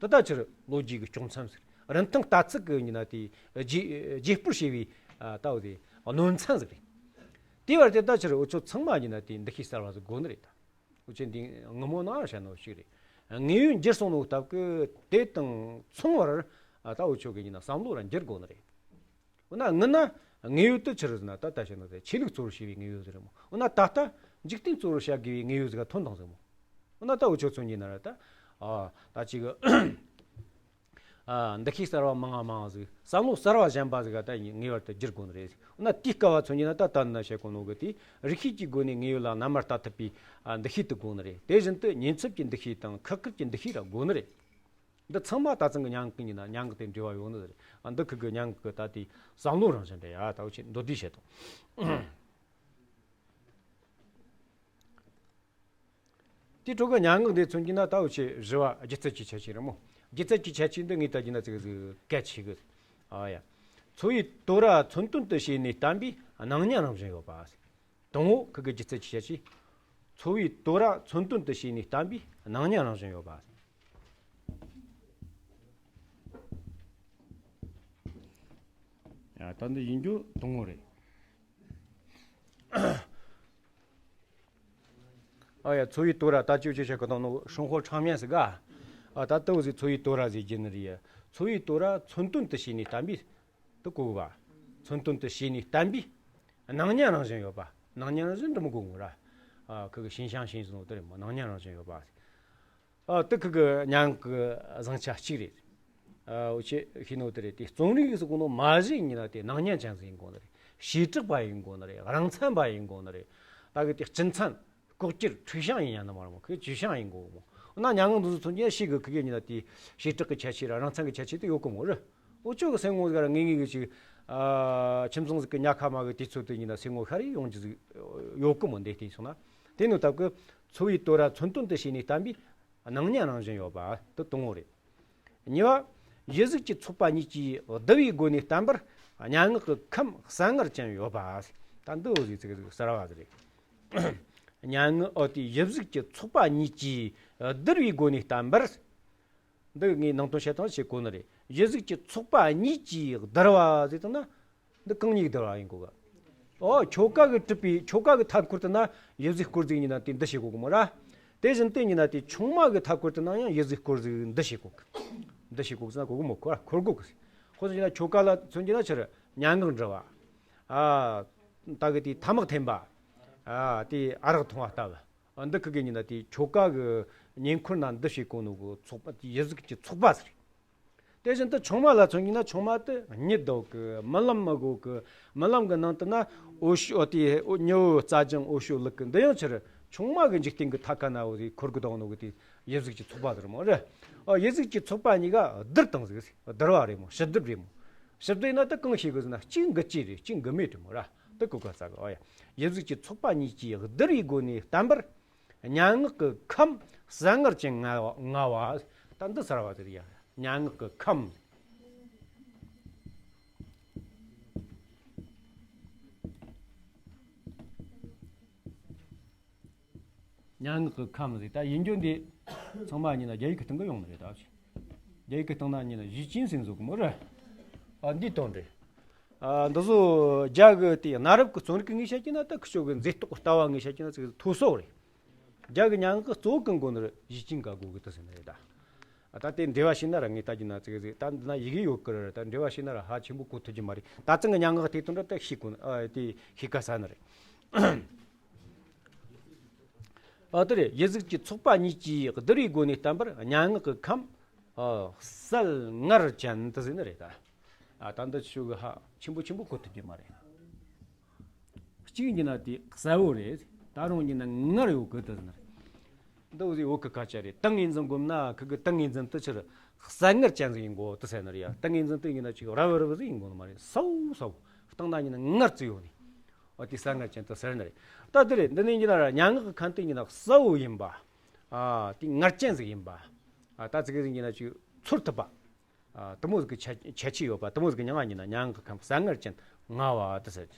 དེ་ད་ཕྱིར་ལོ་རྒྱུས་ཀྱི་གཅོང་མཚམས་ཟེར། རིན་ཐང་ལྟ་ཚུལ་གྱི་ཡིན་ན་དེ་རྗེས་རྗེས་སྤོར་བྱས་པའི། ཨ། ད་འོ་དེ་གནོད་མཚམས་ཟིག་རེད། དེ་བར་དེ་ད་ཕྱིར་འུ་ཆོ་ཚང་མ་ཡིན་ན་དེ་འདུ་ཤེས་གསར་བ་ཟིག་དགོས་ནི་རེད་ད། འུ་ཆོས་འདི་ངི་མོ་ནང་བཤད་ནོ་ཞིག་རེད། དངོས་ཡོད་འགྱུར་སོང་ནོ་སྟབས་ཀྱིས་དེ་དང་མཚུངས་པར། ཨ། ད་འུ་ཆོ་གི་ཡིན་ན་བསམ་བློ་ར་འགྱུར་དགོས་ནི་རེད། འོ་ན་ངི་ན་དངོས་ཡོད་དུ་ཕྱིར་ཟེར་ན་ད་ད་བཤད་ནོ་དེ་ཆོས་ལུགས་གཙོ་བོར་བྱས་པའི་དངོས་ཡོད་ཟིག་རེད་མོ། འོ་ན་ད་ལྟ་འཇིག་རྟེན་གཙོ་བོར་བྱ་དགོས་པའི་དངོས་ཡོད་ཟིག་ག་ཐོན་དང་ཟིག་མོ། འོ་ན་ད་འུ་ཆོ་མཚོན་གྱི་ན་ར་ད། ཨ། ད་ཅིག་ཨ། འདུ་ཤེས་གསར་བ་མང་ང་མང་ང་ཟིག་བསམ་བློ་གསར་བ་གཞན་པ་ཟིག་ག་ད་ངེས་པར་དུ་འགྱུར་དགོས་ནི་རེད། འོ་ན་དེའི་སྐབས་བ་མཚོན་གྱི་ན་ད་ད་ན་བཤད་གོ་ནོ་གི་དེ་རིགས་ཤེས་ཀྱི་སྒོ་ནས་དངོས་ཡོད་ལ་རྣལ་མར་ལྟ་ཐུབ་པའི། ཨ། འདུ་ཤེས་དེ་དགོས་ནི་རེད། དེ་བཞིན་དུ་ཉེན་ཚབས་ཀྱི་འདུ་ཤེས་དང་ཁུ་ཁུར་གྱི་འདུ་ཤེས་ར་དགོས་ནི་རེད། འདི་ཚང་མ་ད་ཚང་གི་སྙན་ངག་གི་ཡིན་ན་སྙན་ངག་དེ་འབྲེལ་བ་ཡོད་ནི་རེད། ཨ། འདི་ཁུ་གི་སྙན་ངག་གི་ད་དེ་བསམ་བློ་རང་བཞིན་རེད་ཡ། ད་འུ་ཆོས་མདོར་བསྡུས་བཤད་དང་། དེ་འཕྲོ་གི་སྙན་ངག་འདི་མཚོན་གྱི་ན་ད་འུ་ཆོས་བཞི་བ་སྒྱུ་རྩལ་གྱི་ཁྱད་ཆོས་རེད་མོ། སྒྱུ་རྩལ་གྱི་ཁྱད་ཆོས་འདི་ངས་ད་གྱི་ན་ཙིག་ཟིག་གལ་ཆེ་གི། ཨ་ཡ། འཚོ་བའི་དོ་ར་མཚོན་དོན་དུ་བྱས་ནས་བསྟན་པའི་སྣང་བརྙན་རང་བཞིན་ཡོད་པ། དང་པོ་ཁུ་གི་སྒྱུ་རྩལ་གྱི་ཁྱད་ཆོས། འཚོ་བའི་དོ་ར་མཚོན་དོན་དུ་བྱས་ནས་བསྟན་པའི་སྣང་བརྙན་རང་བཞིན་ཡོད་པ། ཡ། ད་འདི་ཡིན་རྒྱུ་དང་པོ་རེད། ཨ་ཡ། འཚོ་བའི་དོ་ར་ད་ཅི་ཅི་བྱེད་གི་དང་ནོ་生活场面ཟིག་ག་ཨ། ད་ལྟ་བུ་ཟིག་འཚོ་བའི་དོ་ར་ཟིག་བརྒྱུད་ནི་རེད། འཚོ་བའི་དོ་ར་མཚོན་དོན་དུ་བྱས་ནས་བསྟན་པའི་དུ་གོ་བ། མཚོན་དོན་དུ་བྱས་ནས་བསྟན་པའི་སྣང་བརྙན་རང་བཞིན་ཡོད་པ། སྣང་བརྙན་རང་བཞིན་འདི་མོ་གོ་ངོ་ར། ཨ། ཁུ་གི་ཤིན་ཤང་ཤིན་ཟེར་ནོ་དེ་རེད་མོ། སྣང་བརྙན་རང་བཞིན་ཡོད་པ། ཨ། དེ་ཁུ་གི་སྙན་ངག་གི་བཟང་ཆ་གཅིག་རེད། ཨ། འུ་ཆོས་ཤེས་ནོ་དེ་རེད། དེ་རྩོམ་རིག་ཟེར་གོ་ནོ་མ་གཞི་ཡིན་ན་དེ་སྣང་བརྙན་ཅན་ཟིག་ཡིན་དགོས་ནི་རེད། བྱེ་བྲག་པ་ཡིན་དགོས་ནི་རེད། རང་མཚན་པ་ཡིན་དགོས་ནི་རེད། ད་གི་དེ་སྤྱི་མཚན། ལྐོག་གྱུར་འཁྲུལ་བྱང་ཡིན་ཡང་ན་མ་རེད་མོ། ཁུ་ཅི་བྱང་ཡིན་དགོས་མོ། འོ་ན་སྙན་ངག་འདི་ཚོ་མཚོན་གྱི་ན་ཤེས་གི་ཁུ་གི་ཡིན་ན་དེ་བྱེ་བྲག་གི་ཁྱད་ཆོས་ར་རང་མཚན་གི་ཁྱད་ཆོས་དེ་ཡོད་གི་མོ་རེད། འུ་ཆོ་གི་སེམས་ངོ་ཟིག་ར་ངེས་ངེས་གི་ཅིག་ཨ། ཁྱིམ་ཚང་ཟིག་གི་ཉལ་ཁ་མ་གི་དུས་ཚོད་དེ་ཡིན་ན་སེམས་ངོ་ཤར་རེ་ཡོང་རྒྱུ་ཟིག་ཡོད་གི་མོ། འདི་བལྟས་སོང་ན། དེ་ནོ་སྟབས་ཀྱིས་འཚོ་བའི་དོ་ར་མཚོན་དོན་དུ་བྱས་ནས་བསྟན་པའི་སྣང་བརྙན་རང་བཞིན་ཡོད་པ་དེ་དང་པོ་རེད། གཉིས་པ། གཞི་གཟུགས་ཀྱི་ཚོགས་པ་གཉིས་ཀྱིས་བསྡུ་བའི་སྒོ་ནས་བསྟན་པར་སྙན་ངག་གི་ཁམས་གསལ་ངར་ཅན་ཡོད་པ། ད་འདི་འོ་ཟིག་ཙིག་ཟིག་གསར་བ་ཟིག་རེད། སྙན་ངག་འོ་དེ་གཞི་གཟུགས་ཀྱི་ཚོགས་པ་གཉིས་ཀྱིས་བསྡུར་བའི་སྒོ་ནས་བསྟན་པར། འདི་ངས་ནང་དོན་བཤད་སྟངས་བྱེད་གོ་ནི་རེད། གཞི་གཟུགས་ཀྱི་ཚོགས་པ་གཉིས་ཀྱིས་བསྡུར་བ་ཟེར་དང་ན། འདི་གང་གཉིས་བསྡུར་བ་ཡིན་གོ་གི། ཨོ། ཆོ་ག་གི་གྲུབ་པའི་ཆོ་ག་གི་མཐའ་འཁོར་དུ་ན་གཞི་གཟུགས་སྐོར་ཟིག་ཡིན་ན་དེ་འདི་བྱེད་གོ་གི་མོ་ར། དེ་བཞིན་དུ་ཡིན་ན་དེ་ཆུང་མ་གི་མཐའ་འཁོར་དུ་ན་ཡང་གཞི་གཟུགས་སྐོར་ཟིག་འདི་བྱེད་གོ་གི། འདི་བྱེད་གོ་གི་ཟེར་ན་གོ་གི་མོ། འཁོར་འཁོར་གོ་གི། ཁོ་ཚོ་ཡིན་ན་ཆོ་ག་ལ་མཚོན་གྱི་ན་ཕྱིར་སྙན་ངག་འབྲི་བ། ཨ། ད་གི་དེ་ཐ་མག་འཐེན་པ། ཨ། དེ་ཨ་རག་འཐུང་བ་ལྟ་བུ། ཨ། འདི་ཁུ་གི་ཡིན་ན་དེ་ཆོ་ག་གི་ཉེ་འཁོར་ན་འདི་བྱེད་གོ་ནོ་གི་ཚོགས་པ་དེ་གཞི་གཟུགས་ཀྱི་ཚོགས་པ་ཟེར། དེ་བཞིན་དུ་ཆུང་མ་ལ་མཚོན་གྱི་ན་ཆུང་མ་དེ་གཉིད་ལྡོག་གི། རྨི་ལམ་མི་གོ་གི། རྨི་ལམ་གི་ནང་དུ་ན་འོད་ཤུགས་དེ་མྱི་བོ་རྩྭ་ལྗང་འོད་ཤུགས་ལུག་གི། འདི་ཡང་ཕྱིར་ཆུང་མ་གི་འཇིག་རྟེན་གི་མཐའ་ཁ་ན་འོ་དེ་འཁོར་གི་བསྡད་ནོ་གི་དེ་གཞི་གཟུགས་ཀྱི་ཚོགས་པ་ཟེར་མོ་རེད། ཨ། གཞི་གཟུགས་ཀྱི་ཚོགས་པ་གཉིས་ཀ་བསྡུར་བཏང་ཟིག་བསྡུར་བ་རེད་མོ། ཕྱི་བསྡུར་རེད་མོ། ཕྱི་བསྡུར་ཡིན་ན་དེ་གང་བྱེད་གི་ཟེར་ན་གཅིག་འགུལ་སྐྱེས་རེད། གཅིག་འགུལ་མེད་རེད་མོ་ར། དེ་གོ་ག་ས་གི། ཨོ་ཡ། གཞི་གཟུགས་ཀྱི་ཚོགས་པ་གཉིས་ཀྱིས་བསྡུར་བའི་སྒོ་ནས་བསྟན་པར། སྙན་ངག་གི་ཁམས་གསལ་ངར་ཅན་མངའ་བ། ད་འདི་གསར་བ་ཟེར་ཡ། སྙན་ངག་གི་ཁམས། སྙན་ངག་གི་ཁམས་ཟེར་ད་ཡིན་རྒྱུ་འདི་ཚང་མ་ཡིན་ན་རྒྱ་ཡིག་གི་སྟེང་གི་ཡོང་ནི་རེད་ད། རྒྱ་ཡིག་གི་སྟེང་ན་ཡིན་ན་གཞི་ཅན་ཟེར་འཛུགས་གི་མོ་རེད། ཨ། འདི་དོན་རེད། ཨ། འདི་ཚོ་རྒྱ་གི་དེ་གནའ་རབས་ཀྱི་རྩོམ་རིག་གི་ངོས་བཤད་ཀྱི་ན་ད་ཁི་ཆོ་གི་མཛེས་རྟོག་གི་ལྟ་བ་ངོས་བཤད་ཀྱི་ན་ཚིག་ཐོ་སོ་རེད། རྒྱ་གི་སྙན་ངག་གི་གཙོ་བོ་གང་དགོས་ནི་རེད། གཞི་ཅན་ག་དགོས་གི་ད་ཟེར་ནི་རེད་ད། ད་དེ་འགྲེལ་བ་བྱས་ན་ར་ངས་ལྟ་རྒྱུ་ན་ཙིག་ཟིག་ད་འདི་ན་ཡི་གེ་ཡོད་ཀི་ར། ད་འགྲེལ་བ་བྱས་ན་ར་ཧ་ཆེན་པོ་གོ་ཐུབ་རྒྱུ་མ་རེད། ད་ཙང་གི་སྙན་ངག་དེ་དོན་ར་ད་ཤེས་གོ་ཨ་དེ་ཤེས་ཀ་ས་ནི་རེད། ཨ་དེ་རེད། ཡིད་གཟུགས་ཀྱི་ཚོགས་པ་གཉིས་ཀྱིས་བསྡུར་བའི་སྒོ་ནས་བསྟན་པར་སྙན་ངག་གི་ཁམས་ཨ་གསལ་ངར་ཅན་དུ་ཟེར་ནི་རེད་ད། ཨ་ད་འདི་ཆོ་གི་ཧ་ཆེན་པོ་ཆེན་པོ་གོ་ཐུབ་རྒྱུ་མ་རེད། གཅིག་ཡིན་ན་དེ་གསལ་བོ་རེད། ད་རུང་ཡིན་ན་ངར་ཡོད་གི་དུ་ཟེར་ནི་རེད། འདི་འོ་ཟིག་བོད་གི་སྐད་ཆ་རེད། ཏིང་ངེ་འཛིན་སྒོམ་ན་ཁི་གི་ཏིང་ངེ་འཛིན་དུ་ཆི་རེད། གསལ་ངར་ཅན་ཟིག་ཡིན་གོ་དུ་ཟེར་ནི་རེད་ཡ། ཏིང་ངེ་འཛིན་དུ་ཡིན་ན་ཅིག་རབ་རིབ་ཟིག་ཡིན་གོ་ནི་མ་རེད། གསལ་བོ་གསལ་བོ་བཏང་ན་ཡིན་ན་ངར་ཙི་ཡོད་ནི། འོ་དེ་གསལ་ངར་ཅན་དུ་ཟེར་ནི་རེད། ད་དེ་རེད། འདི་ནས་ཡིན་ན་ར་སྙན་ངག་གི་ཁམས་དེ་ཡིན་ན་གསལ་བོ་ཡིན་པ། ཨ་དེ་ངར་ཅན་ཟིག་ཡིན་པ། ཨ་ད་ཙི་གི་ཟིག་ཡིན་ན་ཅིག་ཚོར་ཐུབ་པ། ཨ་དེ་མོ་ཟིག་གི་ཁྱད་ཁྱད་ཆོས་ཡོད་པ། དེ་མོ་ཟིག་གི་མྱིང་ང་ཡིན་ན་སྙན་ངག་གི་ཁམས་གསལ་ངར་ཅན་ངར་བ་དུ་ཟེར།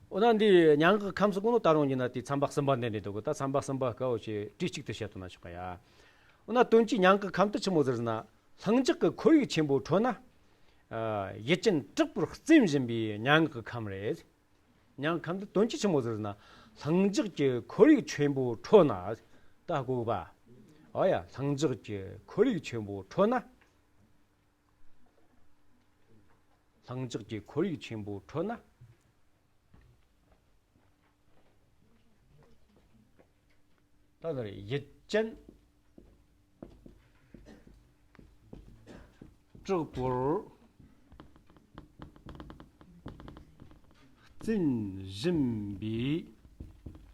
འོ་ན་འདི་སྙན་ངག་གི་ཁམས་སུ་གོ་ནོ་ད་རུང་ཡིན་ན་དེ་ཚན་པ་གསུམ་པ་འདི་འདྲ་འདུག་གི། ད་ཚན་པ་གསུམ་པ་དཀའ་བོ་ཆེ་བྲིས་གཅིག་ཏུ་བཤད་ཐུབ་ན་ཆོག་གི་ཡ། འོ་ན་དོན་གྱི་སྙན་ངག་གི་ཁམས་དེ་ཆི་མོ་ཟིག་ཟེར་ན། ལྷིང་འཇགས་ཀྱི་ཁོར་ཡུག་ཆེན་པོ་ཁྲོད་ན། ཨ་ཡིད་ཅན་དྲག་པོར་རྩེན་བཞིན་པའི་སྙན་ངག་གི་ཁམས་རེད། སྙན་ངག་ཁམས་འདི་དོན་གྱི་ཆི་མོ་ཟིག་ཟེར་ན། ལྷིང་འཇགས་ཀྱི་ཁོར་ཡུག་ཆེན་པོ་ཁྲོད་ན། ད་གོ་གི་པ། ཨོ་ཡ། ལྷིང་འཇགས་ཀྱི་ཁོར་ཡུག་ཆེན་པོ་ཁྲོད་ན། ལྷིང་འཇགས་ཀྱི་ཁོར་ཡུག་ཆེན་པོ་ཁྲོད་ན། ད་ལྟར་ཡིད་ཅན་དྲག་པོར་རྩེན་བཞིན་པའི།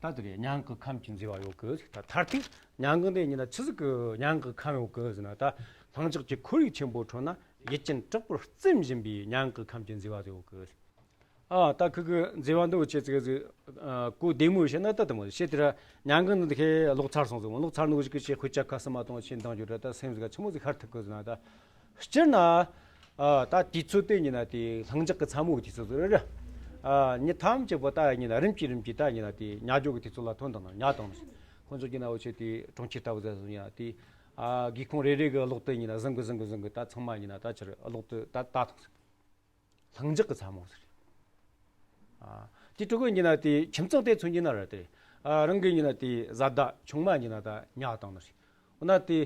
ད་ལྟར་སྙན་ངག་གི་ཁམས་ཀྱི་མཛེས་པ་ཡོད་གི། ད་མཐར་ཐུག་སྙན་ངག་འདི་ཡིན་ན་ཆི་ཟིག་གི་སྙན་ངག་གི་ཁམས་ཡོད་གི་ཟེར་ན། ད་ལྷིང་འཇགས་ཀྱི་ཁོར་ཡུག་ཆེན་པོ་ཁྲོད་ན་ཡིད་ཅན་དྲག་པོར་རྩེན་བཞིན་པའི་སྙན་ངག་གི་ཁམས་ཀྱི་མཛེས་པ་ཡོད་གི། ཨ་ད་ཁི་གི་མཛེས་པ་འདི་བོ་ཆེ་ཙིག་ཟིག་ཨ་གོ་བདེ་མོ་བཤད་ན་ད་དེ་མོ་བཤད། དེ་ར་སྙན་ངག་འདི་ཁེ་ཀློག་ཚར་སོང་ཟིག་ཀློག་ཚར་ནོ་ཞིག་གི་ཆེ་དཔེ་ཆ་ཁ་སི་མ་གཏོང་ཆེ་འདང་རྒྱུ་ར། ད་སེམས་ཟིག་ཆི་མོ་ཟིག་ཤར་ཐུབ་གི་ཟེར་ན། ད་སྤྱིར་ན་ཨ་ད་དུས་ཚོད་དེ་ཡིན་ན་དེ་ལྷིང་འཇགས་ཀྱི་མཚན་མོ་གི་དུས་ཚོད་ཟིག་རེད། ཨ་ཉིན་ཐམས་ཅད་པོ་ད་ཡིན་ན་རིམ་གྱིས་རིམ་གྱིས་ད་ཡིན་ན་དེ་ཉལ་འགྲོ་གི་དུས་ཚོད་ལ་ཐོན་དང་ན་ཉལ་དང་ན། ཁོང་ཚོ་ཡིན་ན་འུ་ཆོ་དེ་གྲོང་ཁྱེར་ལྟ་བུ་ཟིག་ཡིན་ན་དེ་ཨ་སྒེའུ་ཁུང་རེ་རེ་གི་གློག་དེ་ཡིན་ན་ཟིང་གི་ཟིང་གི་ཟིང་གི་ད་ཚང་མ་ཡིན་ན་ད་ཆི་རེད། གློག་དེ་ད་ད་དང་ཟིག་ལྷིང་འཇགས་ཀྱི་མཚན་མོ་ཟེར། ཨ་དེ་དྲུག་གི་ཡིན་ན་དེ་ཁྱིམ་ཚང་དེ་མཚོན་གྱི་ན་ར་དེ། ཨ་རང་གི་ཡིན་ན་དེ་བཟའ་ཟླ་ཆུང་མ་ཡིན་ན་ད་ཉལ་བཏང་ནི་རེད། འོ་ན་དེ་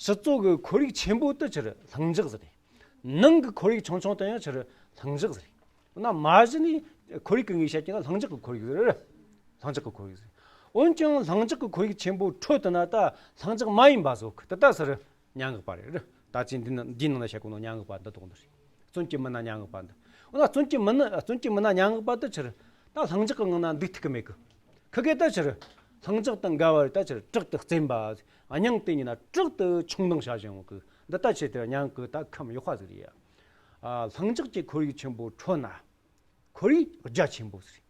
ཕྱི་ཚུལ་གྱི་ཁོར་ཡུག་ཆེན་པོ་དེ་ཆི་རེད། ལྷིང་འཇགས་ཟེར་རེད། ནང་གི་ཁོར་ཡུག་ཆུང་ཆུང་དེ་ཡང་ཆི་རེད། ལྷིང་འཇགས་ཟེར་རེད། འོ་ན་མ་གཞི་ནས་ཁོར་ཡུག་གི་ངོས་བཤད་ཀྱི་ན་ལྷིང་འཇགས་ཀྱི་ཁོར་ཡུག་ཟེར་རེད། ལྷིང་འཇགས་ཀྱི་ཁོར་ཡུག་ཟེར། འོན་ཀྱང་ལྷིང་འཇགས་ཀྱི་ཁོར་ཡུག་ཆེན་པོ་ཁྲོད་དུ་ན་ད་ལྷིང་འཇགས་མ་ཡིན་པ་བཟོ་གི་དེ་ད་ཟེར་རེད། སྙན་ངག་པ་རེད། ད་ཅི་འདི་ན་འདིའི་ནང་ན་བཤད་གོ་ནོ་སྙན་ངག་པ་འདི་དོག་འདི་རེད། བརྩོན་གྱི་མི་སྣ་སྙན་ངག་པ་འདི། འོ་ན་བརྩོན་གྱི་མི་སྣ་བརྩོན་གྱི་མི་སྣ་སྙན་ངག་པ་དེ་ཆི་རེད། ད་ལྷིང་འཇགས་ཀྱི་ངང་ན་འདུག་ཐུབ་ཀྱི་མེད་གི། ཁི་གེ་ད་ཆི་རེད། ལྷིང་འཇགས་དང་འགལ་བ་རེད། ད་ཆི་རེད། དྲག་ཏུ་རྩེན་པ། སྙིང་དེ་ཡིན་ན་དྲག་ཏུ་ཆུང་འདང་བྱ་བཞིན་ཡོང་གི། འདི་ད་ཆི་དེ་སྙན་ངག་གི་ད་ཁམས་ཡག་པ་ཟིག་རེད་ཡ། ཨ་ལྷིང་འཇགས་ཀྱི་ཁོར་ཡུག་ཆེན་པོ་ཁྲོད་ན། ཁོར་ཡུག་རྒྱ་ཆེན་པོ་ཟིག་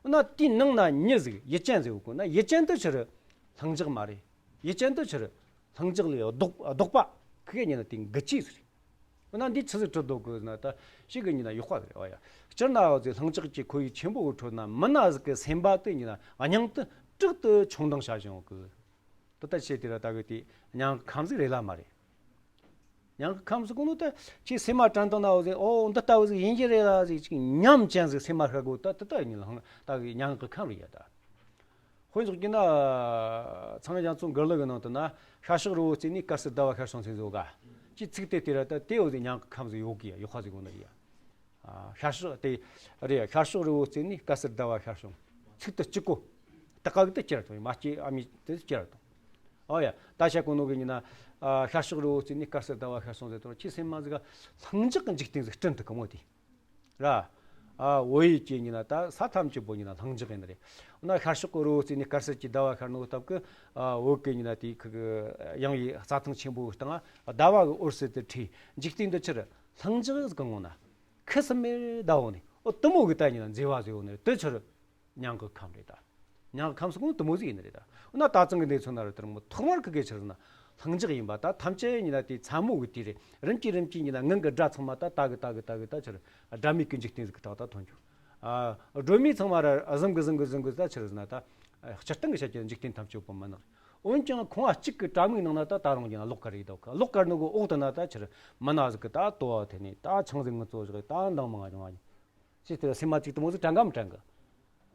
འོ་ན་དེའི་ནང་ན་མྱི་ཟིག་ཡིད་ཅན་ཟིག་ཡོད་གོ་ན། ཡིད་ཅན་དེ་ཆི་རེད། ལྷིང་འཇགས་མ་རེད། ཡིད་ཅན་དེ་ཆི་རེད། ལྷིང་འཇགས་ལས་ལྡོག་ལྡོག་པ། ཁི་གེ་ཡིན་ན་དེ་འགུལ་སྐྱོད་ཟིག་འོ་ན་འདི་ཆི་ཟིག་གྲུབ་འདུག་གི་ན། ད་ཞིག་གི་ཡིན་ན་ཡག་པ་ཟིག་རེད་བ་ཡ། སྤྱིར་ན་འོ་ཟིག་ལྷིང་འཇགས་ཀྱི་ཁོར་ཡུག་ཆེན་པོ་གི་ཁྲོད་ན་མི་སྣ་ཟིག་གི་སེམས་པ་དེ་ཡིན་ན་སྙིང་དེ་དྲག་ཏུ་ཆུང་འདང་བྱ་བཞིན་ཡོད་གི། ད་ལྟ་བྱས་དེ་ར་ད་གི་དེ་སྙན་ངག་ཁམས་ཟིག་རེད་ལ་མ་རེད། སྙན་ངག་ཁམས་ཟིག་གོ་ནོ་ད་ཁྱེད་སེམས་མ་དྲན་དང་ན་འོ་ཟིག་འོ་འདི་ལྟ་བུ་ཟིག་ཡིན་གྱི་རེད་ལ་ཟིག་ཅིག་ཉམས་ཅན་ཟིག་སེམས་མ་ཤར་གོ། ད་ད་ད་ཡིན་ལ་ད་གི་སྙན་ངག་གི་ཁམས་རེད་ཡ། ད་དཔེ་འཇོག་གི་ན་ཚངས་དབྱངས་ཚོ་མགུར་གླུ་གི་ནང་དུ་ན། ཤར་ཕྱོགས་རི་བོ་རྩེ་ནས་དཀར་སེར་ཟླ་བ་ཤར་སོང་ཟེར་བཟོ་ག་ཅིག་ཚིག་དེ་དེ་ར་ད་དེ་འོ་ཟིག་སྙན་ངག་ཁམས་ཟིག་ཡོད་གི་ཡ། ཡག་པ་ཟིག་གོ་ནི་རེད་ཡ། ཨ་ཤར་ཕྱོགས་དེ་རེད། ཤར་ཕྱོགས་རི་བོ་རྩེ་ནས་དཀར་སེར་ཟླ་བ་ཤར་སོང་། ཚིག་དེ་གཅིག་གོ། ད་ག་གི་དེ་ཁྱེར་ཐོང་མ་སྐྱེས་ཨ་མའི་དེ་ཁྱེར་ཐོང་། ཨོ་ཡ། ད་བཤད་གོ་ནོ་གི་ཡིན་ན། ཨ་ཤར་ཕྱོགས་རི་བོ་རྩེ་ནས་དཀར་སེར་ཟླ་བ་ཤར་སོང་ཟེར་དོ། ཁྱེད་སེམས་མ་ཟིག་ག་ལྷིང་འཇགས་ཀྱི་འཇིག་རྟེན་ཟིག་བསྐྲུན་ཐུབ་གི་མོ་དེ། ར། ཨ་བོད་ཡིག་གི་ཡིན་ན་ད་ས་ཐམས་ཅད་པོ་ཡིན་ན་ལྷིང་འཇགས་ཡིན་ནི་རེད། འོ་ན་ཤར་ཕྱོགས་ཀྱི་རི་བོ་རྩེ་ནས་དཀར་སེར་གྱི་ཟླ་བ་ཤར་ནོ་སྟབས་ཀྱིས། ཨ་བོད་གི་ཡིན་ན་དེ་ཁི་གི་ཡང་བའི་རྩྭ་ཐང་ཆེན་པོའི་སྟེང་ཟླ་བ་གི་འོད་ཟེར་དེ་འཕྲོས། འཇིག་རྟེན་འདི་ཕྱིར་ལྷིང་འཇགས་ཟིག་གི་ངང་ན། ཁུ་སིམ་མེར་བསྡད་འོང་ནི། འོ་དེ་མོ་གི་ད་ཡིན་ན་མཛེས་པ་ཟིག་ཡོད་ནི་རེད། དེ་ཕྱིར་སྙན་ངག་ཁམས་རེད་ད། སྙན་ངག་ཁམས་སུ་གོ་ནོ་དེ་མོ་ཟིག་ཡིན་ནི་རེད་ད། འོ་ན་ད་ཐེངས་གི་གནས་ཚུལ་ན་ར་དེ་རིང་མོ་ཐོག་མར་ཁི་གེ་ཕྱིར་ན་ལྷིང་འཇགས་ཡིན་པ། ད་ཐམས་ཅད་ཡིན་ན་དེ་མཚན་མོ་གི་དུས་རེད། རིམ་གྱིས་རིམ་གྱིས་ཡིན་ན་ངང་གི་སྒྲ་ཚང་མ་ད་ད་གི་ད་གི་ད་གི་ད་ཕྱིར་སྒྲ་མེད་ཀྱི་འཇིག་རྟེན་ཟིག་གི་གྲགས་ད་ཐོན་རྒྱུ། ཨ་སྒྲོན་མེ་ཚང་མ་ར་ཟིང་གི་ཟིང་གི་ཟིང་གི་ད་ཕྱིར་ན་ད། སྤྱིར་བཏང་གི་བཤད་ཀྱི་འཇིག་རྟེན་ཐམས་ཅད་པོ་མུན་ནག་འོན་ཀྱང་ཁང་བ་གཅིག་གི་དྲ་མིག་ནང་ན་ད་ད་རུང་ཡིན་ན་གློག་དཀར་རེ་འདུག་གློག་དཀར་ནོ་གི་འོག་ཏུ་ན་ད་ཕྱིར་མི་སྣ་ཟིག་གི་ད་ལྟོ་བ་འཐེན་ནས་ད་ཆང་ཟིག་ངུ་ཙོ་བཞག་ད་འདང་མང་ང་བྱུང་བ་ཡིན། ཅི་སྟེ་སེམས་མ་གཅིག་དེ་མོ་ཟིག་དྲན་གམ་དྲན་གི།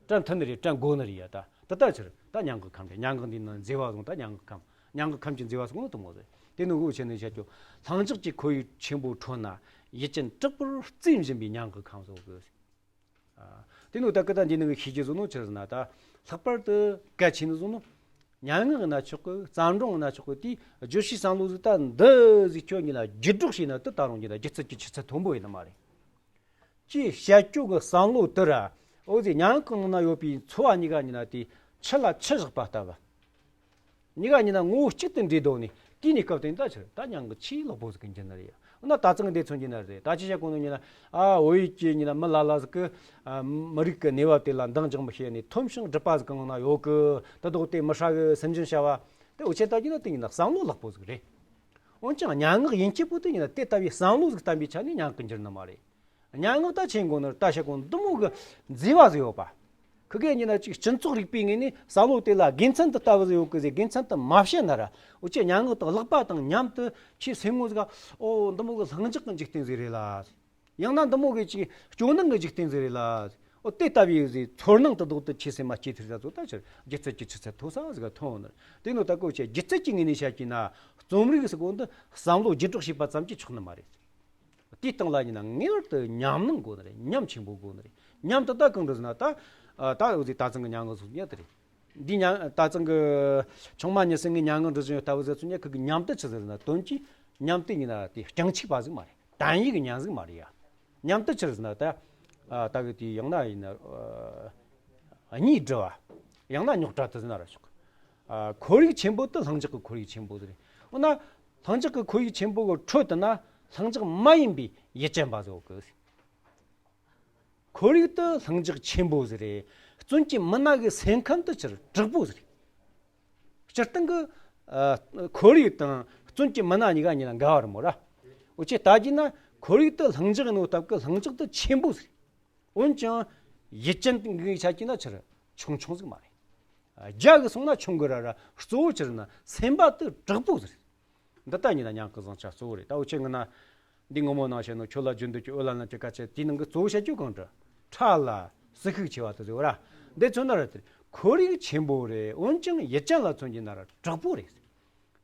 དྲན་ཐུབ་ནི་རེད། དྲན་དགོས་ནི་རེད་ཡ། ད་ད་ལྟ་ཕྱིར་ད་སྙན་ངག་ཁམས་རེད། སྙན་ངག་འདི་ནི་མཛེས་པ་བཟུང་ད་སྙན་ངག་ཁམས། མྱང་གི་ཁམས་ཀྱི་མཛེས་པ་སོགས་ནི་དུ་མོ་ཟེར། དེ་ནི་འུ་ཆེ་ནི་བཤད་རྒྱུ། ལྷིང་འཇགས་ཀྱི་ཁོར་ཡུག་ཆེན་པོའི་ཁྲོད་ན་ཡིད་ཅན་དྲག་པོར་རྩེན་བཞིན་པའི་མྱང་གི་ཁམས་སོགས་ཀྱི། ཨ། དེ་ནི་ད་ཀི་ད་འདི་ནི་གི་ཤེས་རྒྱུ་བཟོ་ནོ་ཆི་ཟེར་ན། ད་ལྷག་པར་དུ་གལ་ཆེ་ནི་བཟོ་ནོ། སྙན་ངག་ཡིན་ན་ཆོག་གི། བརྩམས་སྒྲུང་ཡིན་ན་ཆོག་གི། དེའི་བརྗོད་བྱའི་བསམ་བློ་ཟིག་ད་འདི་ཟིག་ཁྱོད་ཉིད་ལ་བརྒྱུད་སྒྲོག་བྱས་ན། དེ་ད་རུང་ཉིད་ལ་སྒྱུ་རྩལ་གྱི་ཆུ་ཚད་མཐོན་པོ་ཡིན་ནི་མ་རེད། ཅེས་བཤད་རྒྱུ་གི་བསམ་བློ་དེ་ར། འོ་ཟེར། སྙན་ངག་གི་ནང་ན་ཡོད་པའི་འཚོ་བ་གཉིས་ཀ་ཉིད་ན་དེ་ཆུ་ལ་ཆུ་བཞག་པ་ལྟ་བུ། གཉིས་ཀ་ཉིད་ན་ངོ་བོ་གཅིག་ཏུ་འདྲེས་འདུག་ནས། དེའི་གནས་སྐབས་དེ་ད་ཕྱིར་ད་སྙན་ངག་ཆེས་ལེགས་པོ་ཟིག་གི་འགྱུར་ནི་རེད། འོ་ན་ད་ཙང་འདི་མཚོན་གྱི་ན་རེད། ད་ཅི་བྱ་གོང་ནས་ཉིད་ན། ཨ། བོད་ཡིག་གི་ཉིད་ན་མི་ལ་ལ་ཟིག་གི། ཨ། མི་རིགས་ཀྱི་གནས་བབ་དེ་ལ་འདང་རྒྱག་མི་ཤེས་ནས་འཐོམ་ཞིང་སྒྲིབ་པ་ཟིག་གི་ནང་ན་ཡོད་གི། དེ་དག་དེ་མི་ཧྲ་གི་སེམས་ཅན་བྱ་བ། དེ་འུ་ཆེ་ད་གྱི་ན་དེ་ཉིད་ན་བསམ་བློ་ལེགས་པོ་ཟིག་རེད། འོན་ཀྱང་སྙན་ངག་ཡིན་གཅིག་པུ་དེ་ཉིད་ན་དེ་ལྟ་བུའི་བསམ་བློ་ཟིག་བསྟན་པའི་ཆ་ནས་སྙན་ངག་གི་འགྱུར་ནི་མ་རེད། སྙན་ངག་ད་ཆེན་གོ་ནོར་ལྟ་བྱ་གོ་འདི་མོ་གི་མཛེས་པ་ཟིག་ཡོད་པ། ཁི་གེ་ཉིད་ན་ཅིག་སྤྱི་ཚོགས་རིག་པའི་ངོས་ནས་བསམ་བློ་དེ་ལ་དགེ་མཚན་དུ་ལྟ་བུ་ཟིག་ཡོད་གི་ཟེར། དགེ་མཚན་དུ་མ་བཤད་ན་ར། འུ་ཆེ་སྙན་ངག་དང་ཀློག་པ་དང་མཉམ་དུ་ཁྱེད་སེམས་ངོ་ཟིག་ག། ཨོ། འདི་མོ་གི་ལྷིང་འཇགས་ཀྱི་འཇིག་རྟེན་ཟིག་རེད་ལ། ཡང་ན་འདི་མོ་གི་ཅིག་སྐྱོ་སྣང་གི་འཇིག་རྟེན་ཟིག་རེད་ལ། ཨོ། དེ་ལྟ་བུའི་ཟིག་ཚོར་སྣང་དེ་དག་དེ་ཁྱེད་སེམས་མ་སྐྱེས་ཐུབ་ས་ཚོ་ད་ཕྱིར་སྒྱུ་རྩལ་གྱི་ཆུ་ཚད་མཐོ་ས་ཟིག་ག་མཐོང་ནི་རེད། དེ་ནོ་ད་ཀོ་ཆེ་སྒྱུ་རྩལ་གྱི་ངོས་ནས་བཤད་ཀྱི་ན། རྩོམ་རིག་ཟེར་གོ་འདི་བསམ་བློ་བརྒྱུད་སྒྲོག་བྱས་པ་ཙམ་གྱིས་ཆོག་ནི་མ་རེད། དེའི་སྟེང་ལ་ཡིན་ན་ངེས་པར་དུ་ཉམས་སྣང་དགོས་ནི་རེད། ཉམས་ཆེན་པོ་དགོས་ནི་རེད། ཉམས་དེ་ད་གང་འདྲ་ཟེར་ན། ད། ཨ། ད་འོ་ཟིག་ད་ཙང་གི་སྙན་ངག་སོགས་ཉག་དེ་རེད། འདི་སྙན། ད་ཙང་གི་ཆུང་མ་ཉི་ཟེར་ངའི་སྙན་ངག་འབྲི་བཞིན་ཡོད་ལྟ་བུ་ཟེར་ཚུལ་ཉག་ཁི་གི་ཉམས་དེ་ཆི་ཟེར་ན། དོན་གྱི་ཉམས་དེ་ཡིན་ན་དེ་རྐྱང་ཆིག་པ་ཟིག་མ་རེད། དོན་ཡིག་གི་ཉམས་ཟིག་མ་རེད་ཡ། ཉམས་དེ་ཆི་ཟེར་ན། ད། ཨ། ད་གི་དེ་ཡང་ན་ཡིན་ན། ཨ། གཉིས་སྒྲིལ་བ། ཡང་ན་རྙོག་དྲ་དེ་ཟེར་ན་ར་ཆོག་གི། ཨ། ཁོར་ཡུག་ཆེན་པོ་དེ་ལྷིང་འཇགས་ཀྱི་ཁོར་ཡུག་ཆེན་པོ་ཟིག་རེད། འོ་ན། ལྷིང་འཇགས་ཀྱི་ཁོར་ཡུག་ཆེན་པོ་གི་ཁྲོད་དུ་ན་ལྷིང་འཇགས་མ་ཡིན་པའི་ཡིད་ཅན་པ་ཟིག་ཡོད་གི། ཁོར་ཡུག་དེ་ལྷིང་འཇགས་ཆེན་པོ་ཟིག་རེད། བཙུན་གྱི་མི་སྣ་གི་སེམས་ཁམས་དེ་ཆེར་དྲག་པོ་ཟིག་རེད། སྤྱིར་བཏང་གི། ཨ། ཁོར་ཡུག་དང་བཙུན་གྱི་མི་སྣ་གཉིས་ཀ་ཉིད་ལ་འགལ་བ་རེད་མོ་ར། འུ་ཆེ་ལྟ་རྒྱུ་ན་ཁོར་ཡུག་དེ་ལྷིང་འཇགས་ཡིན་ནོ་སྟབས་ཀྱིས་ལྷིང་འཇགས་དེ་ཆེན་པོ་ཟིག་རེད། འོན་ཀྱང་ཡིད་ཅན་གྱི་ཆ་རྒྱུ་ན་ཆེར་ཆུང་ཆུང་ཟིག་མ་རེད། རྒྱ་གི་སོང་ན་ཆུང་གི་ར་ར། གཙོ་བོ་ཆི་ཟེར་ན་སེམས་པ་དེ་དྲག་པོ་ཟིག་རེད། འདི་ལྟ་ཉིད་ན་སྙན་ངག་གི་བཟང་ཆ་གཙོ་བོ་རེད། ད་འུ་ཆེ་ངི་ན་འདི་སྔོན་མོ་ནང་བཤད་ནོ་ཁྱོད་ལ་རྒྱུན་དུ་ཁྱོད་འོ་ལ་ན་ཅི་ཀ་ཆེ། དེའི་ནང་གི་གཙོ་བོ་བཤད་རྒྱུ་གང་འདྲ། ཁྲ་ལ་ཟི་ཤུགས་ཆེ་བ་དེ་ཟེར་བ་ར། འདི་མཚོན་ན་ར་དེ་ཁོར་ཡུག་ཆེན་པོ་རེད། འོན་ཀྱང་ཡིད་ཅན་ལ་མཚོན་རྒྱུ་ན་ར་དྲག་པོ་རེད།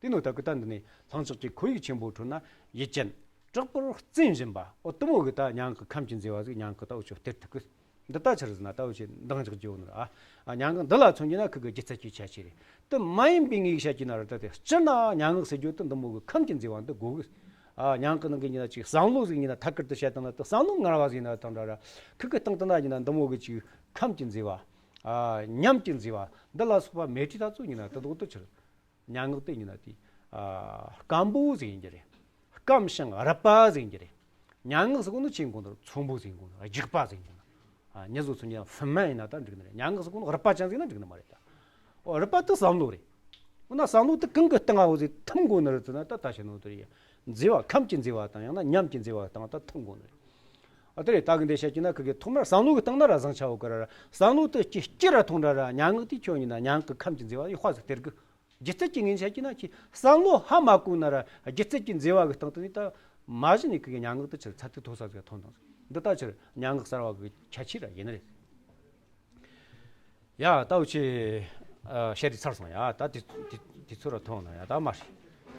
དེ་ནོ་ད་ཀི་ད་འདི་ནས་ལྷིང་འཇགས་ཀྱི་ཁོར་ཡུག་ཆེན་པོའི་ཁྲོད་ན་ཡིད་ཅན་དྲག་པོར་རྩེན་བཞིན་པ། འོ་དེ་མོ་གི་ད་སྙན་ངག་གི་ཁམས་ཀྱི་མཛེས་པ་ཟིག་སྙན་ངག་གི་ད་འུ་ཆོ་སྟེར་ཐུབ་གི། འདི་ལྟ་ཆི་ཟེར་ན་ད་འུ་ཆོས་འདང་རྒྱག་རྒྱུ་ཡོད་ནི་རེད། ཨ། ཨ། སྙན་ངག་འདི་ལ་མཚོན་རྒྱུ་ན་ཁི་གི་སྒྱུ་རྩལ་གྱི་ཁྱད་ཆོས་རེད། དེ་མ་ཡིན་པའི་ངེས་བཤད་ཀྱི་ན་ར། ད་དེ་སྤྱིར་ན་སྙན་ངག་ཟེར་རྒྱུ་དེ་འདི་མོ་གི་ཁམས་ཀྱི་མཛེས་པ་འདི་དགོས་གི། ཨ། སྙན་ངག་གི་ནང་གི་ཉིད་ན་ཅིག་བསམ་བློ་ཟིག་ཉིད་ན་ཐད་ཀར་དུ་བཤད་བཏང་ན། དེ་བསམ་བློ་ངར་བ་ཟིག་ཡིན་ན་དང་འདྲ་ར། ཁི་གི་སྟེང་དུ་ན་ཉིད་ན་འདི་མོ་གི་ཅིག་ཁམས་ཀྱི་མཛེས་པ། ཨ། ཉམས་ཀྱི་མཛེས་པ་འདི་ལ་སོགས་པ་མེད་དུས་ད་ཚོ་ཉིད་ན་དེ་དག་ཏུ་ཆེར། སྙན་ངག་དེ་ཡིན་ན་དེ། ཨ། སྐམ་པོ་ཟིག་ཡིན་རྒྱུ་རེད། སྐམ་ཞིང་རུད་པ་ཟིག་ཡིན་རྒྱུ་རེད། སྙན་ངག་ཟེར་གོ་ནོ་ཆེན་གོ་ནོ་ཚོན་པོ་ཟིག་ཡིན་གོ་ནོ། རྒྱུག་པ་ཟིག་ཡིན་གོ་ནོ། ཨ། མྱི་བཟོ་ཚོ་ཉིད་ཧྥུན་མ་ཡིན་ན་ད་འགྲིག་ནི་རེད། སྙན་ངག་ཟེར་གོ་ནོ་རུད་པ་ཅན་ཟིག་ན་འགྲིག་ནི་མ་རེད་ད། ཨོ། རུད་པ་དེ་བསམ་བློ་རེད། འོ་ན་བསམ་བློ་དེ་གང་གི་སྟེང་ང་འོ་ཟིག་ཐིམ་གོ་ནི་རེད་ཟེར་ན། ད་ད་བཤད་ནོ་དེ་རེད། མཛེས་པ། ཁམས་ཀྱི་མཛེས་པ་དང་ཡང་ན་ཉམས་ཀྱི་མཛེས་པ་སྟེང་ད་ཐིམ་གོ་ནི་རེད། ཨ། དེ་རེད། ད་གི་འདི་བཤད་ཀྱི་ན་ཁི་གི་ཐོག་མར་བསམ་བློ་གི་སྟེང་ན་ར་བཟང་ཆ་ཡོད་གི་ར་ར། བསམ་བློ་དེ་སྐྱི་སྐྱི་ར་ཐོང་ར་ར། སྙན་ངག་དེ་ཁྱོད་ཡིན་ན་སྙན་ངག་གི་ཁམས་ཀྱི་མཛེས་པ་ཡི་དཔའ་ཟིག་སྟེར་གི། སྒྱུ་རྩལ་གྱི་ངོས་བཤད་ཀྱི་ན་ཁྱེད་བསམ་བློ་ཧ་མ་གོ་ན་ར། སྒྱུ་རྩལ་གྱི་མཛེས་པ་གི་སྟེང་དུ་ནི་ད་མ་གཞི་ནས་ཁི་གི་སྙན་ངག་དེ་ཆེར་ཚད་མཐོ་ས་ཟིག་ཐོན་དང་། འདི་ལྟ་ཆེར་སྙན་ངག་གསར་བ་གི་ཁྱད་ཆོས་ར་ཡིན་ནི་རེད། ཡ། ད་འུ་ཆོས། ཨ། བཤད་དེ་ཚར་སོང་ཡ། ད་དེ་དེ་དེ་ཚོ་ར་ཐོན་ན་ཡ། ད་མ་རེད།